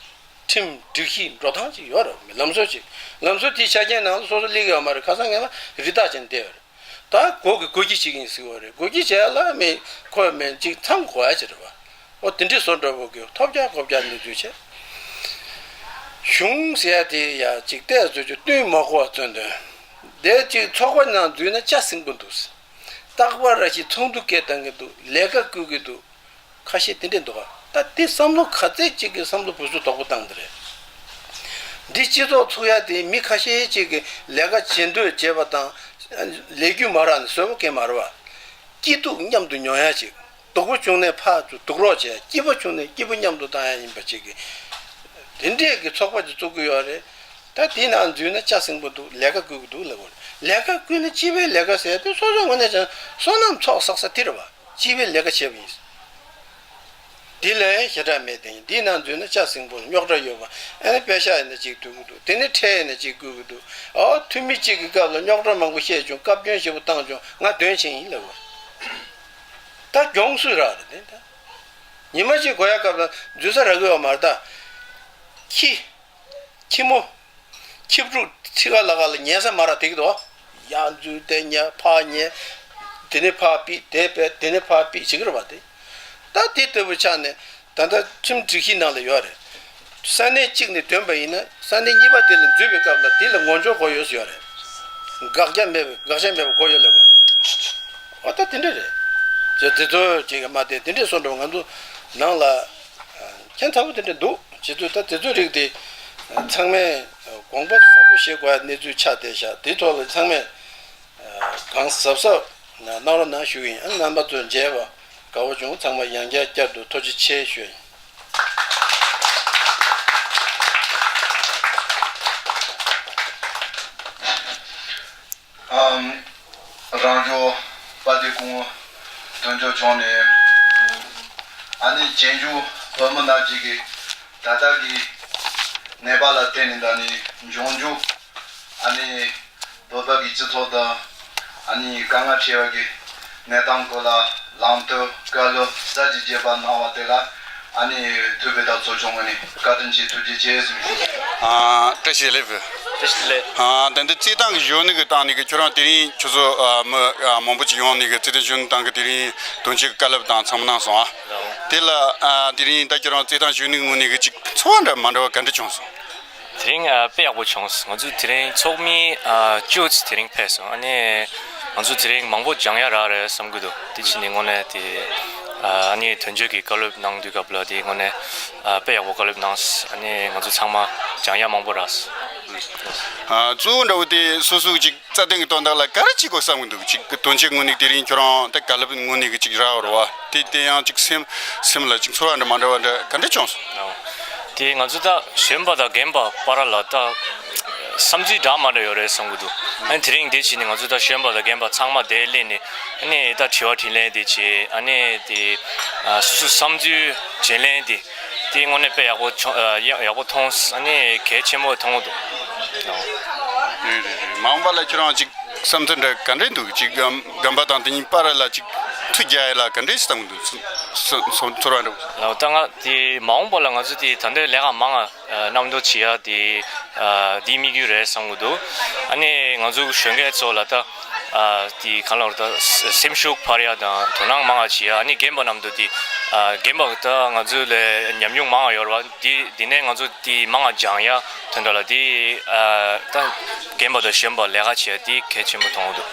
ཁྲིམས་སྒྲིག་གཞི་འགྲོ་སྟངས་ཅིག་ཡོད་རེད། ལམ་སྲོལ་ཅིག་ལམ་སྲོལ་དེའི་ཆ་རྐྱེན་ནང་ལ་སོ་སོ་སླེབས་ཀྱི་ཡོད་མ་རེད། ཁ་སང་ངས་ན་རི་དྭགས་ཅན་བསྡད་ཡོད་རེད། ད་སྒོ་གི་སྒོ་ཁྱི་བྱེད་ཀྱི་ཡིན་ཟེར་བ་རེད། སྒོ་ཁྱི་བྱས་ལ་མི་ཁོ་མི་གཅིག་ཚང་དགོས་ཡ་ཅིག་རེད་བ། ཨོ་དེ་འདྲའི་བཟོ་འདྲ་བོ་གི་ཐོབ་རྒྱག་གོ་རྒྱག་ནས་འཛུལ་བྱས། གཞུང་ཟེར་ཡ་དེ་ཡ་གཅིག་བལྟས་བཟོ་རྒྱུ་བསྟུན་མ་དགོས་པ་བརྩོན་དོན། དེ་གཅིག་ཚོགས་པ་ནང་འཛུལ་ན་ལྕགས་སྲིན་པོ་འདུག་རྟག་པར་ར་ཞིག་ཚོགས་འདུ་སྐད་བཏང་གི་འདུག་ལས་ཀ་བསྐུལ་གི་འདུག་ཁ་ཤས་དེ་འདྲས་འདུག་ག་ད་དེ་བསམ་བློ་ག་ཚད་ཅིག་གི་བསམ་བློ་འབུ་ཚུགས་དོག་པོ་བཏང་འདི་རེད། འདི་སྤྱི་ཚོགས་ཚུགས་ཡ་དེ་མི་ཁ་ཤས་ཅིག་གི་ལས་ཀ་བྱེད་འདོད་བྱེད་པ་དང་། ལས་རྒྱུ་མ་རག་ནས་བཟོད་པ་གས་མ་རེད་བ། སྐྱིད་སྡུག་མཉམ་དུ་མྱོང་ཡ་ཅིག་སྡུག་པོ་བྱུང་ནས་ཕར་ཚུར་སྡུག་རོགས་བྱས། སྐྱིད་པོ་བྱུང་ནས་སྐྱིད་པོ་མཉམ་དུ་བཏང་ཡ་ཡིན་པ་ཅིག་གི་ དེ་འདྲས་ཀྱི་ཚོགས་པ་ཅིག་བཙུགས་ཀྱི་ཡོད་རེད། ད་དེའི་ནང་འཛུལ་ན་ལྕགས་སྲིན་པོ་འདུག་ལས་ཀ་བསྐུལ་གྱི་འདུག་ལབ་དགོས་རེད། ལས་ཀ་བསྐུལ་ན་སྤྱི་པའི་ལས་ཀ་ཟེར་དེ་སོ་སོའི་ངོས་ནས་ཀྱང་བསོད་ནམས་ཚོགས་བསགས་ས་དེ་རེད་བ། སྤྱི་པའི་ལས་ཀ་བྱས་པ་ཡིན། འདི་ལས་ཞེ་དྲག་མེད་དེ། འདིའི་ནང་འཛུལ་ན་ལྕགས་སྲིན་པོ་རྙོག་དྲ་ཡོད་པ། ཨ་ནི་པེ་ཤག་ཡིན་ན་གཅིག་ཐུག་གི་འདུག་དེ་ནས་ཁྲལ་ཡིན་ན་གཅིག་བསྐུལ་གི་འདུག་ཨོ་འཐུས་མི་གཅིག་གི་སྐབས་ལ་རྙོག་དྲ་མང་པོ་བཤད་བྱུང་། བཀའ་བཀྱོན་ཞེ་པོ་བཏང་བྱུང་། ང་དོན་ཆེན་ཡིན་ལབ་དགོས། ད་གྱོང་སུས་རག་རེད་དེ། ད་ཉི་མ་གཅིག་འགོར་ཡ་སྐབས་ལ་འཛུལ་ས་རག་གི་ཡོད་མ་རེད་ད། ཁྱི། ཁྱི་མོ། ཁྱི་ཕྲུག་ཁྲི་ཁ་ལ་ཁ་ལ་ཉལ་ས་མ་རག་དེ་གི་དོ། ཡར་འཛུལ་དེ་ཉལ་ཕར་ཉལ། དེ་ནས་ཕར་ཕུད་དེ་ཕུད་དེ་ནས་ཕར་ཕུད་བྱེད་ཀྱི་རེད་པ་དེ། ད་དེ་ལྟ་བུ་ཆགས་ནས་ད་ལྟ་ཁྲིམས་སྒྲིག་གཞི་ནང་ལ་ཡོད་རེད། ས་གནས་གཅིག་ནས་ཐོན་པ་ཡིན་ན་ས་གནས་གཉིས་པ་དེ་ལ་འཛུལ་བའི་སྐབས་ལ་དེ་ལ་ངོ་སྦྱོར་དགོས་ཡོད་ཟེར་ཡོད་རེད། དགག་བྱ་མེད་པའི་དགག་བྱ་མེད་པ་དགོས་ཡོད་ལབ་དགོས་རེད། འོ་ད་དེ་འདྲ་རེད། ཅེས་དེ་ཚོ་ཅིག་མ་དེ་དེ་འདྲས་སོང་འགྲོ་ང་ཚོ་ནང་ལ་ཁྱད་མཚར་པོ་དེ་འདྲ་འདུག་བྱེད་ཚུལ་ད་དེ་ཚོའི་རིགས་དེ་ཚང་མས་དགོངས་པ་ཚ་པོ་བཞེས་དགོས་ཡ་གནས་ཚུལ་ཆགས་བསྡད་ཤག་དེའི་ཐོག་ལ་ཚང་མས་གང་གཟབ་གཟབ་གནང་རོགས་གནང་ཞུ་གི་ཡིན། ཨ་རྣམ་པ་ཚོ་མཇལ་བ་དགའ་པོ་བྱུང་། ཚང་མ་ཡང་བསྐྱར་བསྐྱར་དུ་ཐུགས་རྗེ་ཆེ་ཞུ་ཡ་ཡིན། ཨམ། རང་ལྗོངས་དཔལ་ལྡན་སྐུ་ངོ་དོན་གཅོད་མཆོག་ནས་ཨ་ནི་རྗེས་འཇུག་བོད་མི་རྣམས་ཀྱི་ད་ལྟ་གི་ནད་པ་ལ་བརྟེན་ནས་ད་ནི་འབྱུང་འགྱུར་ཨ་ནི་བོད་པ་གི་སྤྱི་ཚོགས་དང་ཨ་ནི་དཀའ་ངལ་འཕྲད་པ་གི་གནས་སྟངས་སྐོར་ལ་ལམ་སྟོན་བཀའ་སློབ་ཟབ་ཅིང་རྒྱས་པ་གནང་བ་དེ་ལ་ཨ་ནི་ཐུབ་པའི་ཐབས་ཚོགས་ཆུང་ངོས་ནས་བཀའ་དྲིན་ཆེ་ཐུགས་རྗེ་ཆེ་ཟེར་ཞུ། ཨ། བཀྲ་ཤིས་བདེ་ལེགས། བཀྲ་ཤིས་བདེ་ལེགས། ཨ། ད་ལྟ་རྩེད་ཐང་གི་གཞོན་ནུ་གི་སྟེང་ནས་གི་ཁྱོད་རང་དེ་རིང་ཁྱོད་ཚོ་ཨ་མི་ཨ་མང་པོ་ཅིག་ཡོང་ནས་གི་རྩེད་ཐང་གཞོན་ནུ་སྟེང་གི་དེ་རིང་དོན་གཅོད་བཀའ་སློབ་དང་ཚང་མ་གནང་སོང་ཨ། དེ་ལ་ཨ་དེ་རིང་ད་ཁྱོད་རང་རྩེད་ཐང་གཞོན་ནུ་གི་ངོས་ནས་གི་ཅིག་ཚོར་བ་འདྲ་མ་འདྲ་བ་ག་འདྲ་བྱུང་སོང་། དེ་རིང་ཨ་དཔེ་ཡག་པོ་བྱུང་སོང་། ང་ཚོ་དེ་རིང་ཚོགས་མི་ཨ་བཅུ་ཙམ་དེ་རིང་ཕེབས་སོང་། ཨ་ནི་ང་ཚོ་དེ་རིང་མང་པོ་སྦྱང་ཡ་རག་རེད་བསམ་གི་འདུག་དེ་ཕྱིན་ནས་དངོས་གནས་དེ་ཨ་ནི་དོན་གཅོད་ཀྱི་བཀའ་སློབ་གནང་དུས་སྐབས་ལ་དེ་དངོས་གནས་ཨ་དཔེ་ཡག་པོ་བཀའ་སློབ་གནང་། ཨ་ནི་ང་ཚོ་ཚང་མ་སྦྱང་ཡ་མང་པོ་རག་སོང་། ཨ་གཙོ་བོ་འདྲ་བོ་དེ་སོ་སོ་ཅིག་རྩ་དོན་གྱི་དོན་དག་ལ་ག་རེ་བྱེད་དགོས་བསམ་གྱི་འདུག་ཅིག་དོན་གཅོད་ངོས་ནས་དེ་རིང་ཁྱོད་རང་ད་བཀའ་སློབ་ངོས་ནས་གི་ཅིག་རག་པ་རེད་བ། དེ་དེ་ཡང་ཅིག་སེམས་སེམས་ལ་ཅིག་ཚོར་བ་འདྲ་མ་འདྲ་བ་འདྲ་ག་འདྲ་བྱུང་སོང་། དེ་ང་ཚོ་ད་གཞོན་པ་དང་རྒན་པ་བར་ལ་ད་བསམ་ཚུལ་འདྲ་མ་འདྲ་ཡོད་རེད་བསམ་གྱི་འདུག་ཨ་ནི་དེ་རིང་དེ་བྱས་ནས་ང་ཚོ་ད་གཞོན་པ་དང་རྒན་པ་ཚང་མ་དེ་སླེབས་ནས་ཨ་ནི་ད་དྲི་བ་དྲིས་ལན་དེ་བྱས། ཨ་ནི་དེ་ཨ་སོ་སོའི་བསམ་ཚུལ་བརྗེ་ལེན་དེ་དེ་དངོས་གནས་དཔེ་ཡག་པོ་བྱུང་། ཨ་ཡག་ཡག་པོ་མཐོང་། ཨ་ནི་གལ་ཆེན་པོ་མཐོང་གི་འདུག་རེད་རེད་རེད། མ་འོངས་པ་ལ་ཁྱོད་རང་ཅིག་བསམ་ཚུལ་འདྲ་ག་འདྲས་འདུག་ཅིག་རྒན་རྒན་པ་དང་དེ་གཉིས་བར་ལ་ཅིག་མཐུད་རྒྱག་ཡ་ལ་ག་འདྲས་བསམ་གྱི་འདུག་སོ་སོ་ཚོར་བ་འདྲ་བོ། ལགས་ད་ང་དེ་མ་འོངས་པ་ལ་ང་ཚོ་དེ་ད་ལྟའི་ལས་ཀ་མང་ང་ཨ་མཉམ་དུ་བྱེད་ཡ་དེ་ཨ་དེའི་དམིགས་ཡུལ་རེད་བསམ་གྱི་འདུག་ཨ་ནི་ང་ཚོ་གཞོན་སྐྱེས་ཚོ་ལ་ད་ཨ་དེ་གང་ལབ་རེད། ད་སེམས་ཤུགས་འཕར་ཡ་དང་དོ་སྣང་མང་ང་བྱེད་ཡ། ཨ་ནི་རྒན་པ་མཉམ་དུ་དེ་ཨ་རྒན་པ་ད་ང་ཚོ་ལས་ཉམས་མྱོང་མང་ང་ཡོད་རེད་བ། དེ་དེ་ནས་ང་ཚོ་དེ་མང་ང་སྦྱང་ཡ་དོན་དག་ལ་དེ་ཨ་ད་རྒན་པ་དང་གཞོན་པ་ལས་ཀ་བྱེད་ཡ་དེ་གལ་ཆེན་པོ་མཐོང་གི་འདུག་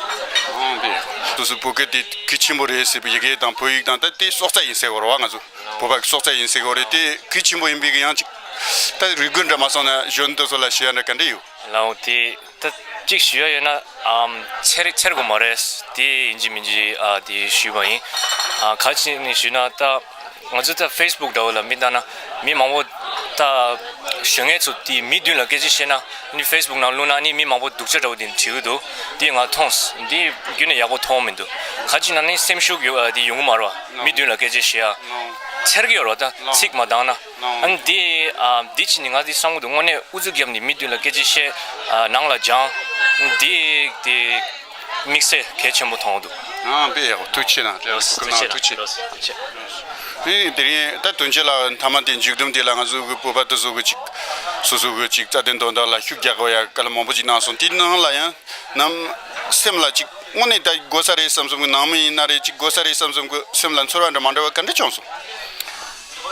ཨང་དེ་སོ་སོ་བོད་སྐད་དེ་གལ་ཆེན་པོ་རེད་ཟེར་བའི་ཡི་གེ་དང་བོད་ཡིག་དང་ད་དེ་སྲོག་རྩ་ཡིན་ཟེར་བ་རེད་བ། ང་ཚོ་བོད་པ་གི་སྲོག་རྩ་ཡིན་ཟེར་བ་རེད། དེ་གལ་ཆེན་པོ་ཡིན་པའི་གི་ཡང་ཅིག་ད་རེ་སྐུལ་འདྲ་མ་སོང་ན་གཞོན་དེ་ཚོ་ལ་ཞུ་ཡ་འདྲ་ག་འདྲ་ཡོད། ལགས་འོང་། དེ་ད་གཅིག་ཞུ་ཡ་ཡོད་ན་ཨམ་ཚེར་ཚེར་དགོས་མ་རེད། དེ་ཡིན་གཅིག་མིན་གཅིག་ཨ་དེ་ཞུས་པ་ཡིན། ཨ་ག་ཅི་ནས་ཞུས་ན་ད་ང་ཚོ་ད་ཕེ་སི་བུག་འདྲ་བོ་ལ་མི་ལྟ་ན་མི་མང་པོ་ད་གཞོན་སྐྱེས་ཚོ་དེ་མི་མདུན་ལ་སྐད་ཆ་བཤད་ན་ནི་ཕེ་སི་བུག་ནང་བླུགས་ན་ནི་མི་མང་པོ་སྡུག་ཅག་འདྲ་བོ་དེ་འདྲ་བྲིས་ཀྱི་འདུག་དེ་ང་མཐོང་སོང་། དེ་རྒྱུན་ནས་ཡག་པོ་མཐོང་མི་འདུག་ག་ཅི་ན་ནི་སེམས་ཤུགས་ཡོད་ཨ་དེ་ཡོང་གི་མ་རེད་བ། མི་མདུན་ལ་སྐད་ཆ་བཤད་ཡ་ཚེར་གི་ཡོད་རེད་བ། ད་ཚིག་མ་འདང་ན། ཨ་ནི་དེ་ཨ་དེ་ཕྱིན་ནས་ང་དེ་བསམ་གྱི་འདུག་དངོས་གནས་ཨུ་ཚུགས་བརྒྱབ་ནས་མི་མདུན་ལ་སྐད་ཆ་བཤད་ཨ་ནང་ལ་སྦྱང་། དེ་དེ་དམིགས་བསལ་གལ་ཆེན་པོ་མཐོང་གི་འདུག་ཨ་དཔེ་ཡག་པོ། ཐུགས་རྗེ་གནང་། ཐུགས་རྗེ་གནང་། ཐུགས་རྗེ་ཆེ། ཨེ་དེ་རིང་ད་དོན་གཅོད་ལགས་མཐའ་མ་དེ་མཇུག་བསྡོམས་དེ་ལ་ང་ཚོ་གི་བོད་པ་དེ་ཚོ་གི་ཅིག་སོ་སོ་གི་ཅིག་རྩ་དོན་དོན་དག་ལ་ཤུགས་རྒྱག་དགོས་ཡ་བཀའ་སློབ་མང་པོ་ཅིག་གནང་སོང་། དེའི་ནང་ལ་ཡང་ནམ་སེམས་ལ་ཅིག་དངོས་གནས་ད་དགོས་ས་རེད་བསམ་བསམ་གི། ནང་མི་ཡིན་ན་རེད། ཅིག་དགོས་ས་རེད་བསམ་བསམ་གི་སེམས་ལ་ཚོར་བ་འདྲ་མ་འདྲ་བ་ག་འདྲ་བྱུང་སོང་།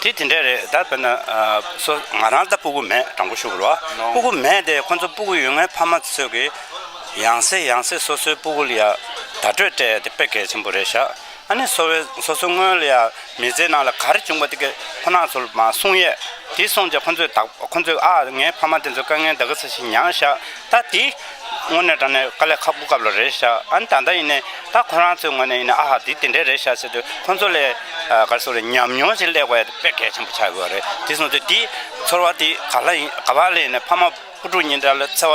དེ་དེ་འདྲ་རེད། ད་དཔེར་ན་ཨ་སོ་ང་རང་ད་སྤུ་གུ་མེད། དྲང་པོ་ཞུ་དགོས་རེད་བ། སྤུ་གུ་མེད་དེ་ཁོ་ཚོ་སྤུ་གུ་ཡོད་མཁན་ཕ་མ་ཚོས་ཀྱིས་ཡང་སེ་ཡང་སེ་སོ་སོའི་སྤུ་གུ་ལ་ཡ་བརྡ་སྤྲོད་སྤྲད་དེ་དཔེ་གལ་ཆེན་པོ་རེད་ཤག་ཨ་ནི་སོ་བའི་སོ་སོའི་སྔོན་ལ་ཡ་མི་ཚེའི་ནང་ལ་ག་རེ་བྱུང་བ་དེ་ག་ཁོ་རང་ཚོར་མར་གསུང་ཡས། དེ་སོང་རྗེས་ཁོ་ཚོས་བདག་ཁོ་ཚོས་ཨ་ངའི་ཕ་མ་དེ་ཚོ་དཀའ་ངལ་འདི་ག་ཚ་ཞིག་མྱངས་ཤག་ད་དེ་ དངོས་གནས་དྲང་གནས་དཀའ་ལས་ཁག་པོ་སྐབས་ལ་རེད་ཤག་ཨ་ནི་ད་ལྟ་ཡིན་ནའི་ད་ཁོ་རང་ཚོའི་ངོས་ནས་ཡིན་ན་ཨ་ཧ་དེ་དེ་འདྲས་རེད་ཤག་ཟེར་དུས་ཁོ་ཚོ་ལས་ག་རེ་ཟེར་རེད། ཉམས་མྱོང་ཞིག་སླེབས་དགོས་ཡ་དེ་དཔེ་གལ་ཆེན་པོ་ཆགས་ཡོད་རེད། དེ་སོང་ཙང་དེ་ཚོར་བ་དེ་ག་ལ་ཡིན་ག་བ་ལ་ཡིན་ནའི་ཕ་མ་སྤུན་གྲོགས་གཉིས་འདྲ་ལ་བརྩེ་བ་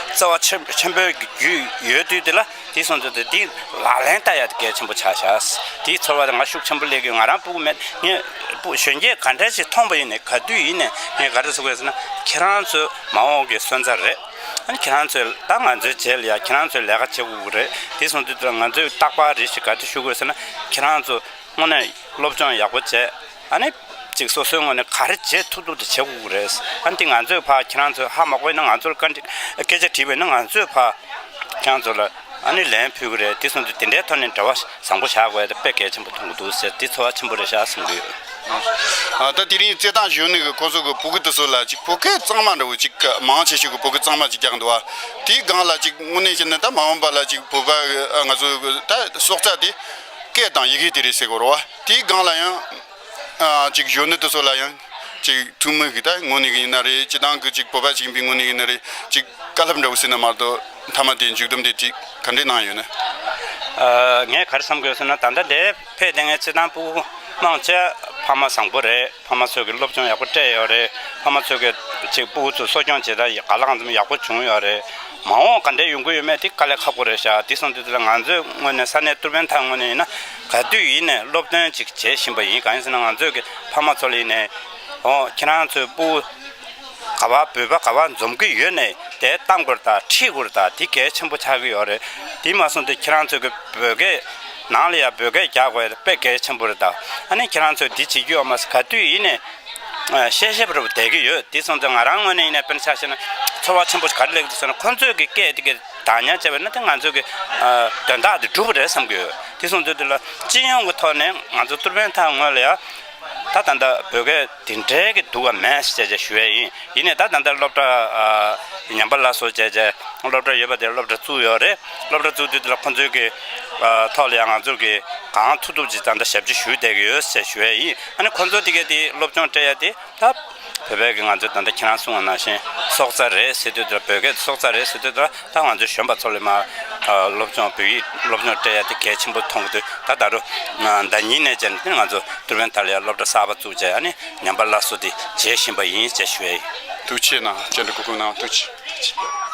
བརྩེ་བ་ཆེན་ཆེན་པོའི་རྒྱུས་ཡོད་དུས་དེ་ལ་དེ་སོང་ཙང་དེ་དེ་ལག་ལེན་བསྟར་ཡ་དེ་གལ་ཆེན་པོ་ཆགས་ཤག་དེའི་ཚོར་བ་དེ་ང་ཤུགས་ཆེན་པོ་སླེབས་ཀྱི་ཡོད། ང་རང་སྤུ་གུ་མེད། ངས་སྤུ་གཞོན་སྐྱེས་ག་འདྲ་ཞིག་མཐོང་པ་ཡིན་ནའི་ག་དུས་ཡིན་ནའི་ངས་ག་རེ་ཟེར་དགོས་ཟེར་ན་ཁྱེད་རང་ཚོ་མ་འོངས་ཀྱི་སོན་རྩ་རེད། ཨ་ནི་ཁྱེད་རང་ཚོས་ད་ང་ཚོའི་རྗེས་ལ་ཡ་ཁྱེད་རང་ཚོས་ལས་ཀ་བྱེད་དགོས་ཀྱི་རེད། དེ་སོང་དུས་ང་ཚོས་རྟག་པར་རེ་ཞིག་ག་དུས་ཞུ་དགོས་ཟེར་ན་ཁྱེད་རང་ཚོ་དངོས་གནས་སློབ་སྦྱོང་ཡག་པོ་བྱས། ཨ་ནི་ཅིག་སོ་སོའི་ངོས་ནས་ག་རེ་བྱེད་ཐུབ་ཐུབ་དེ་བྱེད་དགོས་ཀྱི་རེད། ཨ་ནི་དེ་ང་ཚོས་ཕར་ཁྱེད་རང་ཚོས་ཧ་མ་གོ་ཡིན་ན་ང་ཚོར་བཀའ་འདྲི་སྐད་ཆ་དྲིས་པ་ཡིན་ན་ང་ཚོས་ཕར་ཁྱེད་རང་ཚོ་ལ་ཨ་ནི་ལན་ཕུལ་གྱི་རེད། དེ་སོང་དུས་དེ་འདྲའི་ཐོག་ནས་འབྲེལ་བ་བཟང་པོ་བྱ་དགོས་དེ་དཔེ་གལ་ཆེན་པོ་མཐོང་གི་འདུག་ཟེར་དེ་ཚོར་བ་ཆེན་པོ་རེད་ཤག་བསམ་གྱི་ཡོད། ཨ། ད་དེ་རིང་རྩེད་ཐང་གཞོན་ནུ་གི་ཁོ་ཚོ་གི་བོད་སྐད་དེ་ཚོ་ལ་ཅིག་བོད་སྐད་གཙང་མ་འདྲ་བོ་ཅིག་མང་ཆེ་ཤོས་ཀྱི་བོད་སྐད་གཙང་མ་ཅིག་རྒྱག་འདུག་བ། དེའི་སྒང་ལ་ཅིག་དངོས་གནས་བཤད་ན་ད་མ་འོངས་པ་ལ་ཅིག་བོད་པ་གི་ཨ་ང་ཚོ་གི་ད་སྲོག་རྩ་དེ་སྐད་དང་ཡི་གེ་དེ་རེད་ཟེར་དགོས་རེད་བ། དེའི་སྒང་ལ་ཡང་ཨ་ཅིག་གཞོན་ནུ་དེ་ཚོ་ལ་ཡང་ཅིག་ཐུན་མོང་གི་ད་ངོས་ནས་གི་ཡིན་ན་རེད། སྤྱི་བཏང་གི་ཅིག་བོད་པ་ཅིག་ཡིན་པའི་ངོས་ནས་ཡིན་ན་རེད། ཅིག་བཀའ་སློབ་འདྲ་བོ་ཟེར་ན་མ་གཏོགས་མཐའ་མ་དེ་མཇུག་སྡོམ་དེ་ཅིག་ག་འདྲས་གནང་ཡོད་ན། ཨ། ངས་ག་རེ་བསམ་དགོས་ཟེར་ན་ད་ལྟ་འདིར་ཕེབས་བསྡད་མཁན་སྤྱི་བཏང་སྤུ་གུ་མང་ཆེ་ཕ་མ་བཟང་པོ་རེད། ཕ་མ་ཚོས་ཀྱི་སློབ་སྦྱོང་ཡག་པོ་སྤྲད་ཡོད་རེད། ཕ་མ་ཚོས་ཀྱི་ཅིག་སྤུ་གུ་ཚོ་གསོ་སྐྱོང་བྱེད་སྟངས་ག་ལ་གང་འཚམ་ཡག་པོ་བྱུང་ཡོད་རེད། མ་འོངས་ག་འདྲས་ཡོང་གི་ཡོད་མེད་དེ་དཀའ་ལས་ཁག་པོ་རེད་ཤག་དེ་སོང་དུས་དེ་ལ་ང་ཚོའི་ངོས་ནས་ས་གནས་ཏུར་སྦན་ཐང་ངོས་ནས་ཡིན་ན་ག་དུས་ཡིན་ནས་སློབ་སྟོན་ཅིག་བྱེད་བཞིན་པ་ཡིན། གང་ཡིན་ཟེར་ན་ང་ཚོས་ཀྱི་ཕ་མ་ཚོ་ལ་ཡིན་ནས་ཨོ་ཁྱེད་རང་ཚོའི་སྤུ་གུ་ག་བ་བོད་པ་ག་བ་འཛོམས་ཀྱི་ཡོད་ནས་དེ་བཏང་དགོས་རེད་ད། ཁྲིད་དགོས་རེད་ད། དེ་གལ་ཆེན་པོ་ཆགས་ཀྱི་ཡོད་རེད། དེ་མ་སོང་དུས་ཁྱེད་རང་ཚོ་གི་བོད་སྐད་ནང་ལ་ཡ་བོད་སྐད་རྒྱག་དགོས་དཔེ་གལ་ཆེན་པོ་རེད་ད། ཨ་ནི་ཁྱེད་རང་ཚོས་དེ་བྱེད་རྒྱུ་ཡོད་མ་རེད། ག་དུས་ཡིན་ནས་ཨ་བཤད་བཤད་པ་རེད་བསྡད་ཀྱི་ཡོད། དེ་སོང་ཙང་ང་རང་ངོས་ནས་ཡིན་ནས་དཔེར་ན་ཆ་བཞག་ན་ཚོར་བ་ཆེན་པོ་ཞིག་ག་རེ་སླེབས་འདུག་ཟེར་ན་ཁོང་ཚོས་ཀྱི་སྐད་དེ་གི་བདག་ཉར་བྱས་པ་ཡིན་ན་དེ་ང་ཚོ་གི་ཨ་དོན་དག་དེ་འགྲུབ་པ་རེད་བསམ་གྱི་ཡོད། དེ་སོང་དུས་དེ་ལ་སྤྱི་ཡོངས་ཀྱི་ཐོག་ནས་ང་ཚོ་ཏུར་སྦན་ཐང་ངོས་ལ་ཡ་ད་ད་ལྟ་བོད་སྐད་དེ་འདྲའི་གི་སྡུག་པ་མེད་ཟེར་བྱས་ཞུ་ཡས་ཡིན། ཡིན་ནའི་ད་ད་ལྟ་སློབ་གྲྭ་ཨ་ཉམས་པ་སླར་གསོ་བྱས་བྱས་སློབ་གྲྭ་ཡོད་པ་དེར་སློབ་གྲྭ་བཙུགས་ཡོད་རེད། སློབ་གྲྭ་བཙུགས་དུས་དེ་ལ་ཁོང་ཚོའི་གི་ཨ་ཐོག་ལ་ཡང་ང་ཚོ་གི་གང་ཐུབ་ཐུབ་ཅིག་ད་ལྟ་ཞབས་ཕྱི་ཞུས་བསྡད་ཀྱི་ཡོད་ཟེར་ཞུ་ཡས་ཡིན། ཨ་ནི་ཁོང་ཚོ་དེ་གས་དེ་སློབ་སྦྱོང་སྤྲད་ཡ་དེ་ད་བོད་པའི་གི་ང་ཚོ་ད་ལྟ་ཁྱེད་རང་གསུངས་པ་ནང་བཞིན་སྲོག་རྩ་རེད་ཟེར་དུས་དེ་ལ་བོད་སྐད་སྲོག་རྩ་རེད་ཟེར་དུས་དེ་ལ་ད་ང་ཚོ་གཞོན་པ་ཚོ་ལ་མ་ཨ་སློབ་སྦྱོང་བོད་ཡིག་སློབ་སྦྱོང་སྤྲད་ཡ་དེ་གལ་ཆེན་པོ་མཐོང་གི་འདུག་ད་ད་རུང་ཟླ་གཉིས་ནས་བྱས་ནས་དེ་ང་ཚོ་ཏུར་སྦན་ཐང་ལ་ཡ་སློབ་གྲྭ་གསར་པ་བཙུགས་བྱས་ཨ་ནི་ཉམས་པ་སླར་གསོ་དེ་བྱེད་བཞིན་པ་ཡིན་ཅེས་ཞུ་ཡ་ཡིན། ཐུགས་རྗེ་གནང་། བཅར་འདྲི་གུས་བཀུར་གནང་། ཐུགས་རྗེ་ཆེ།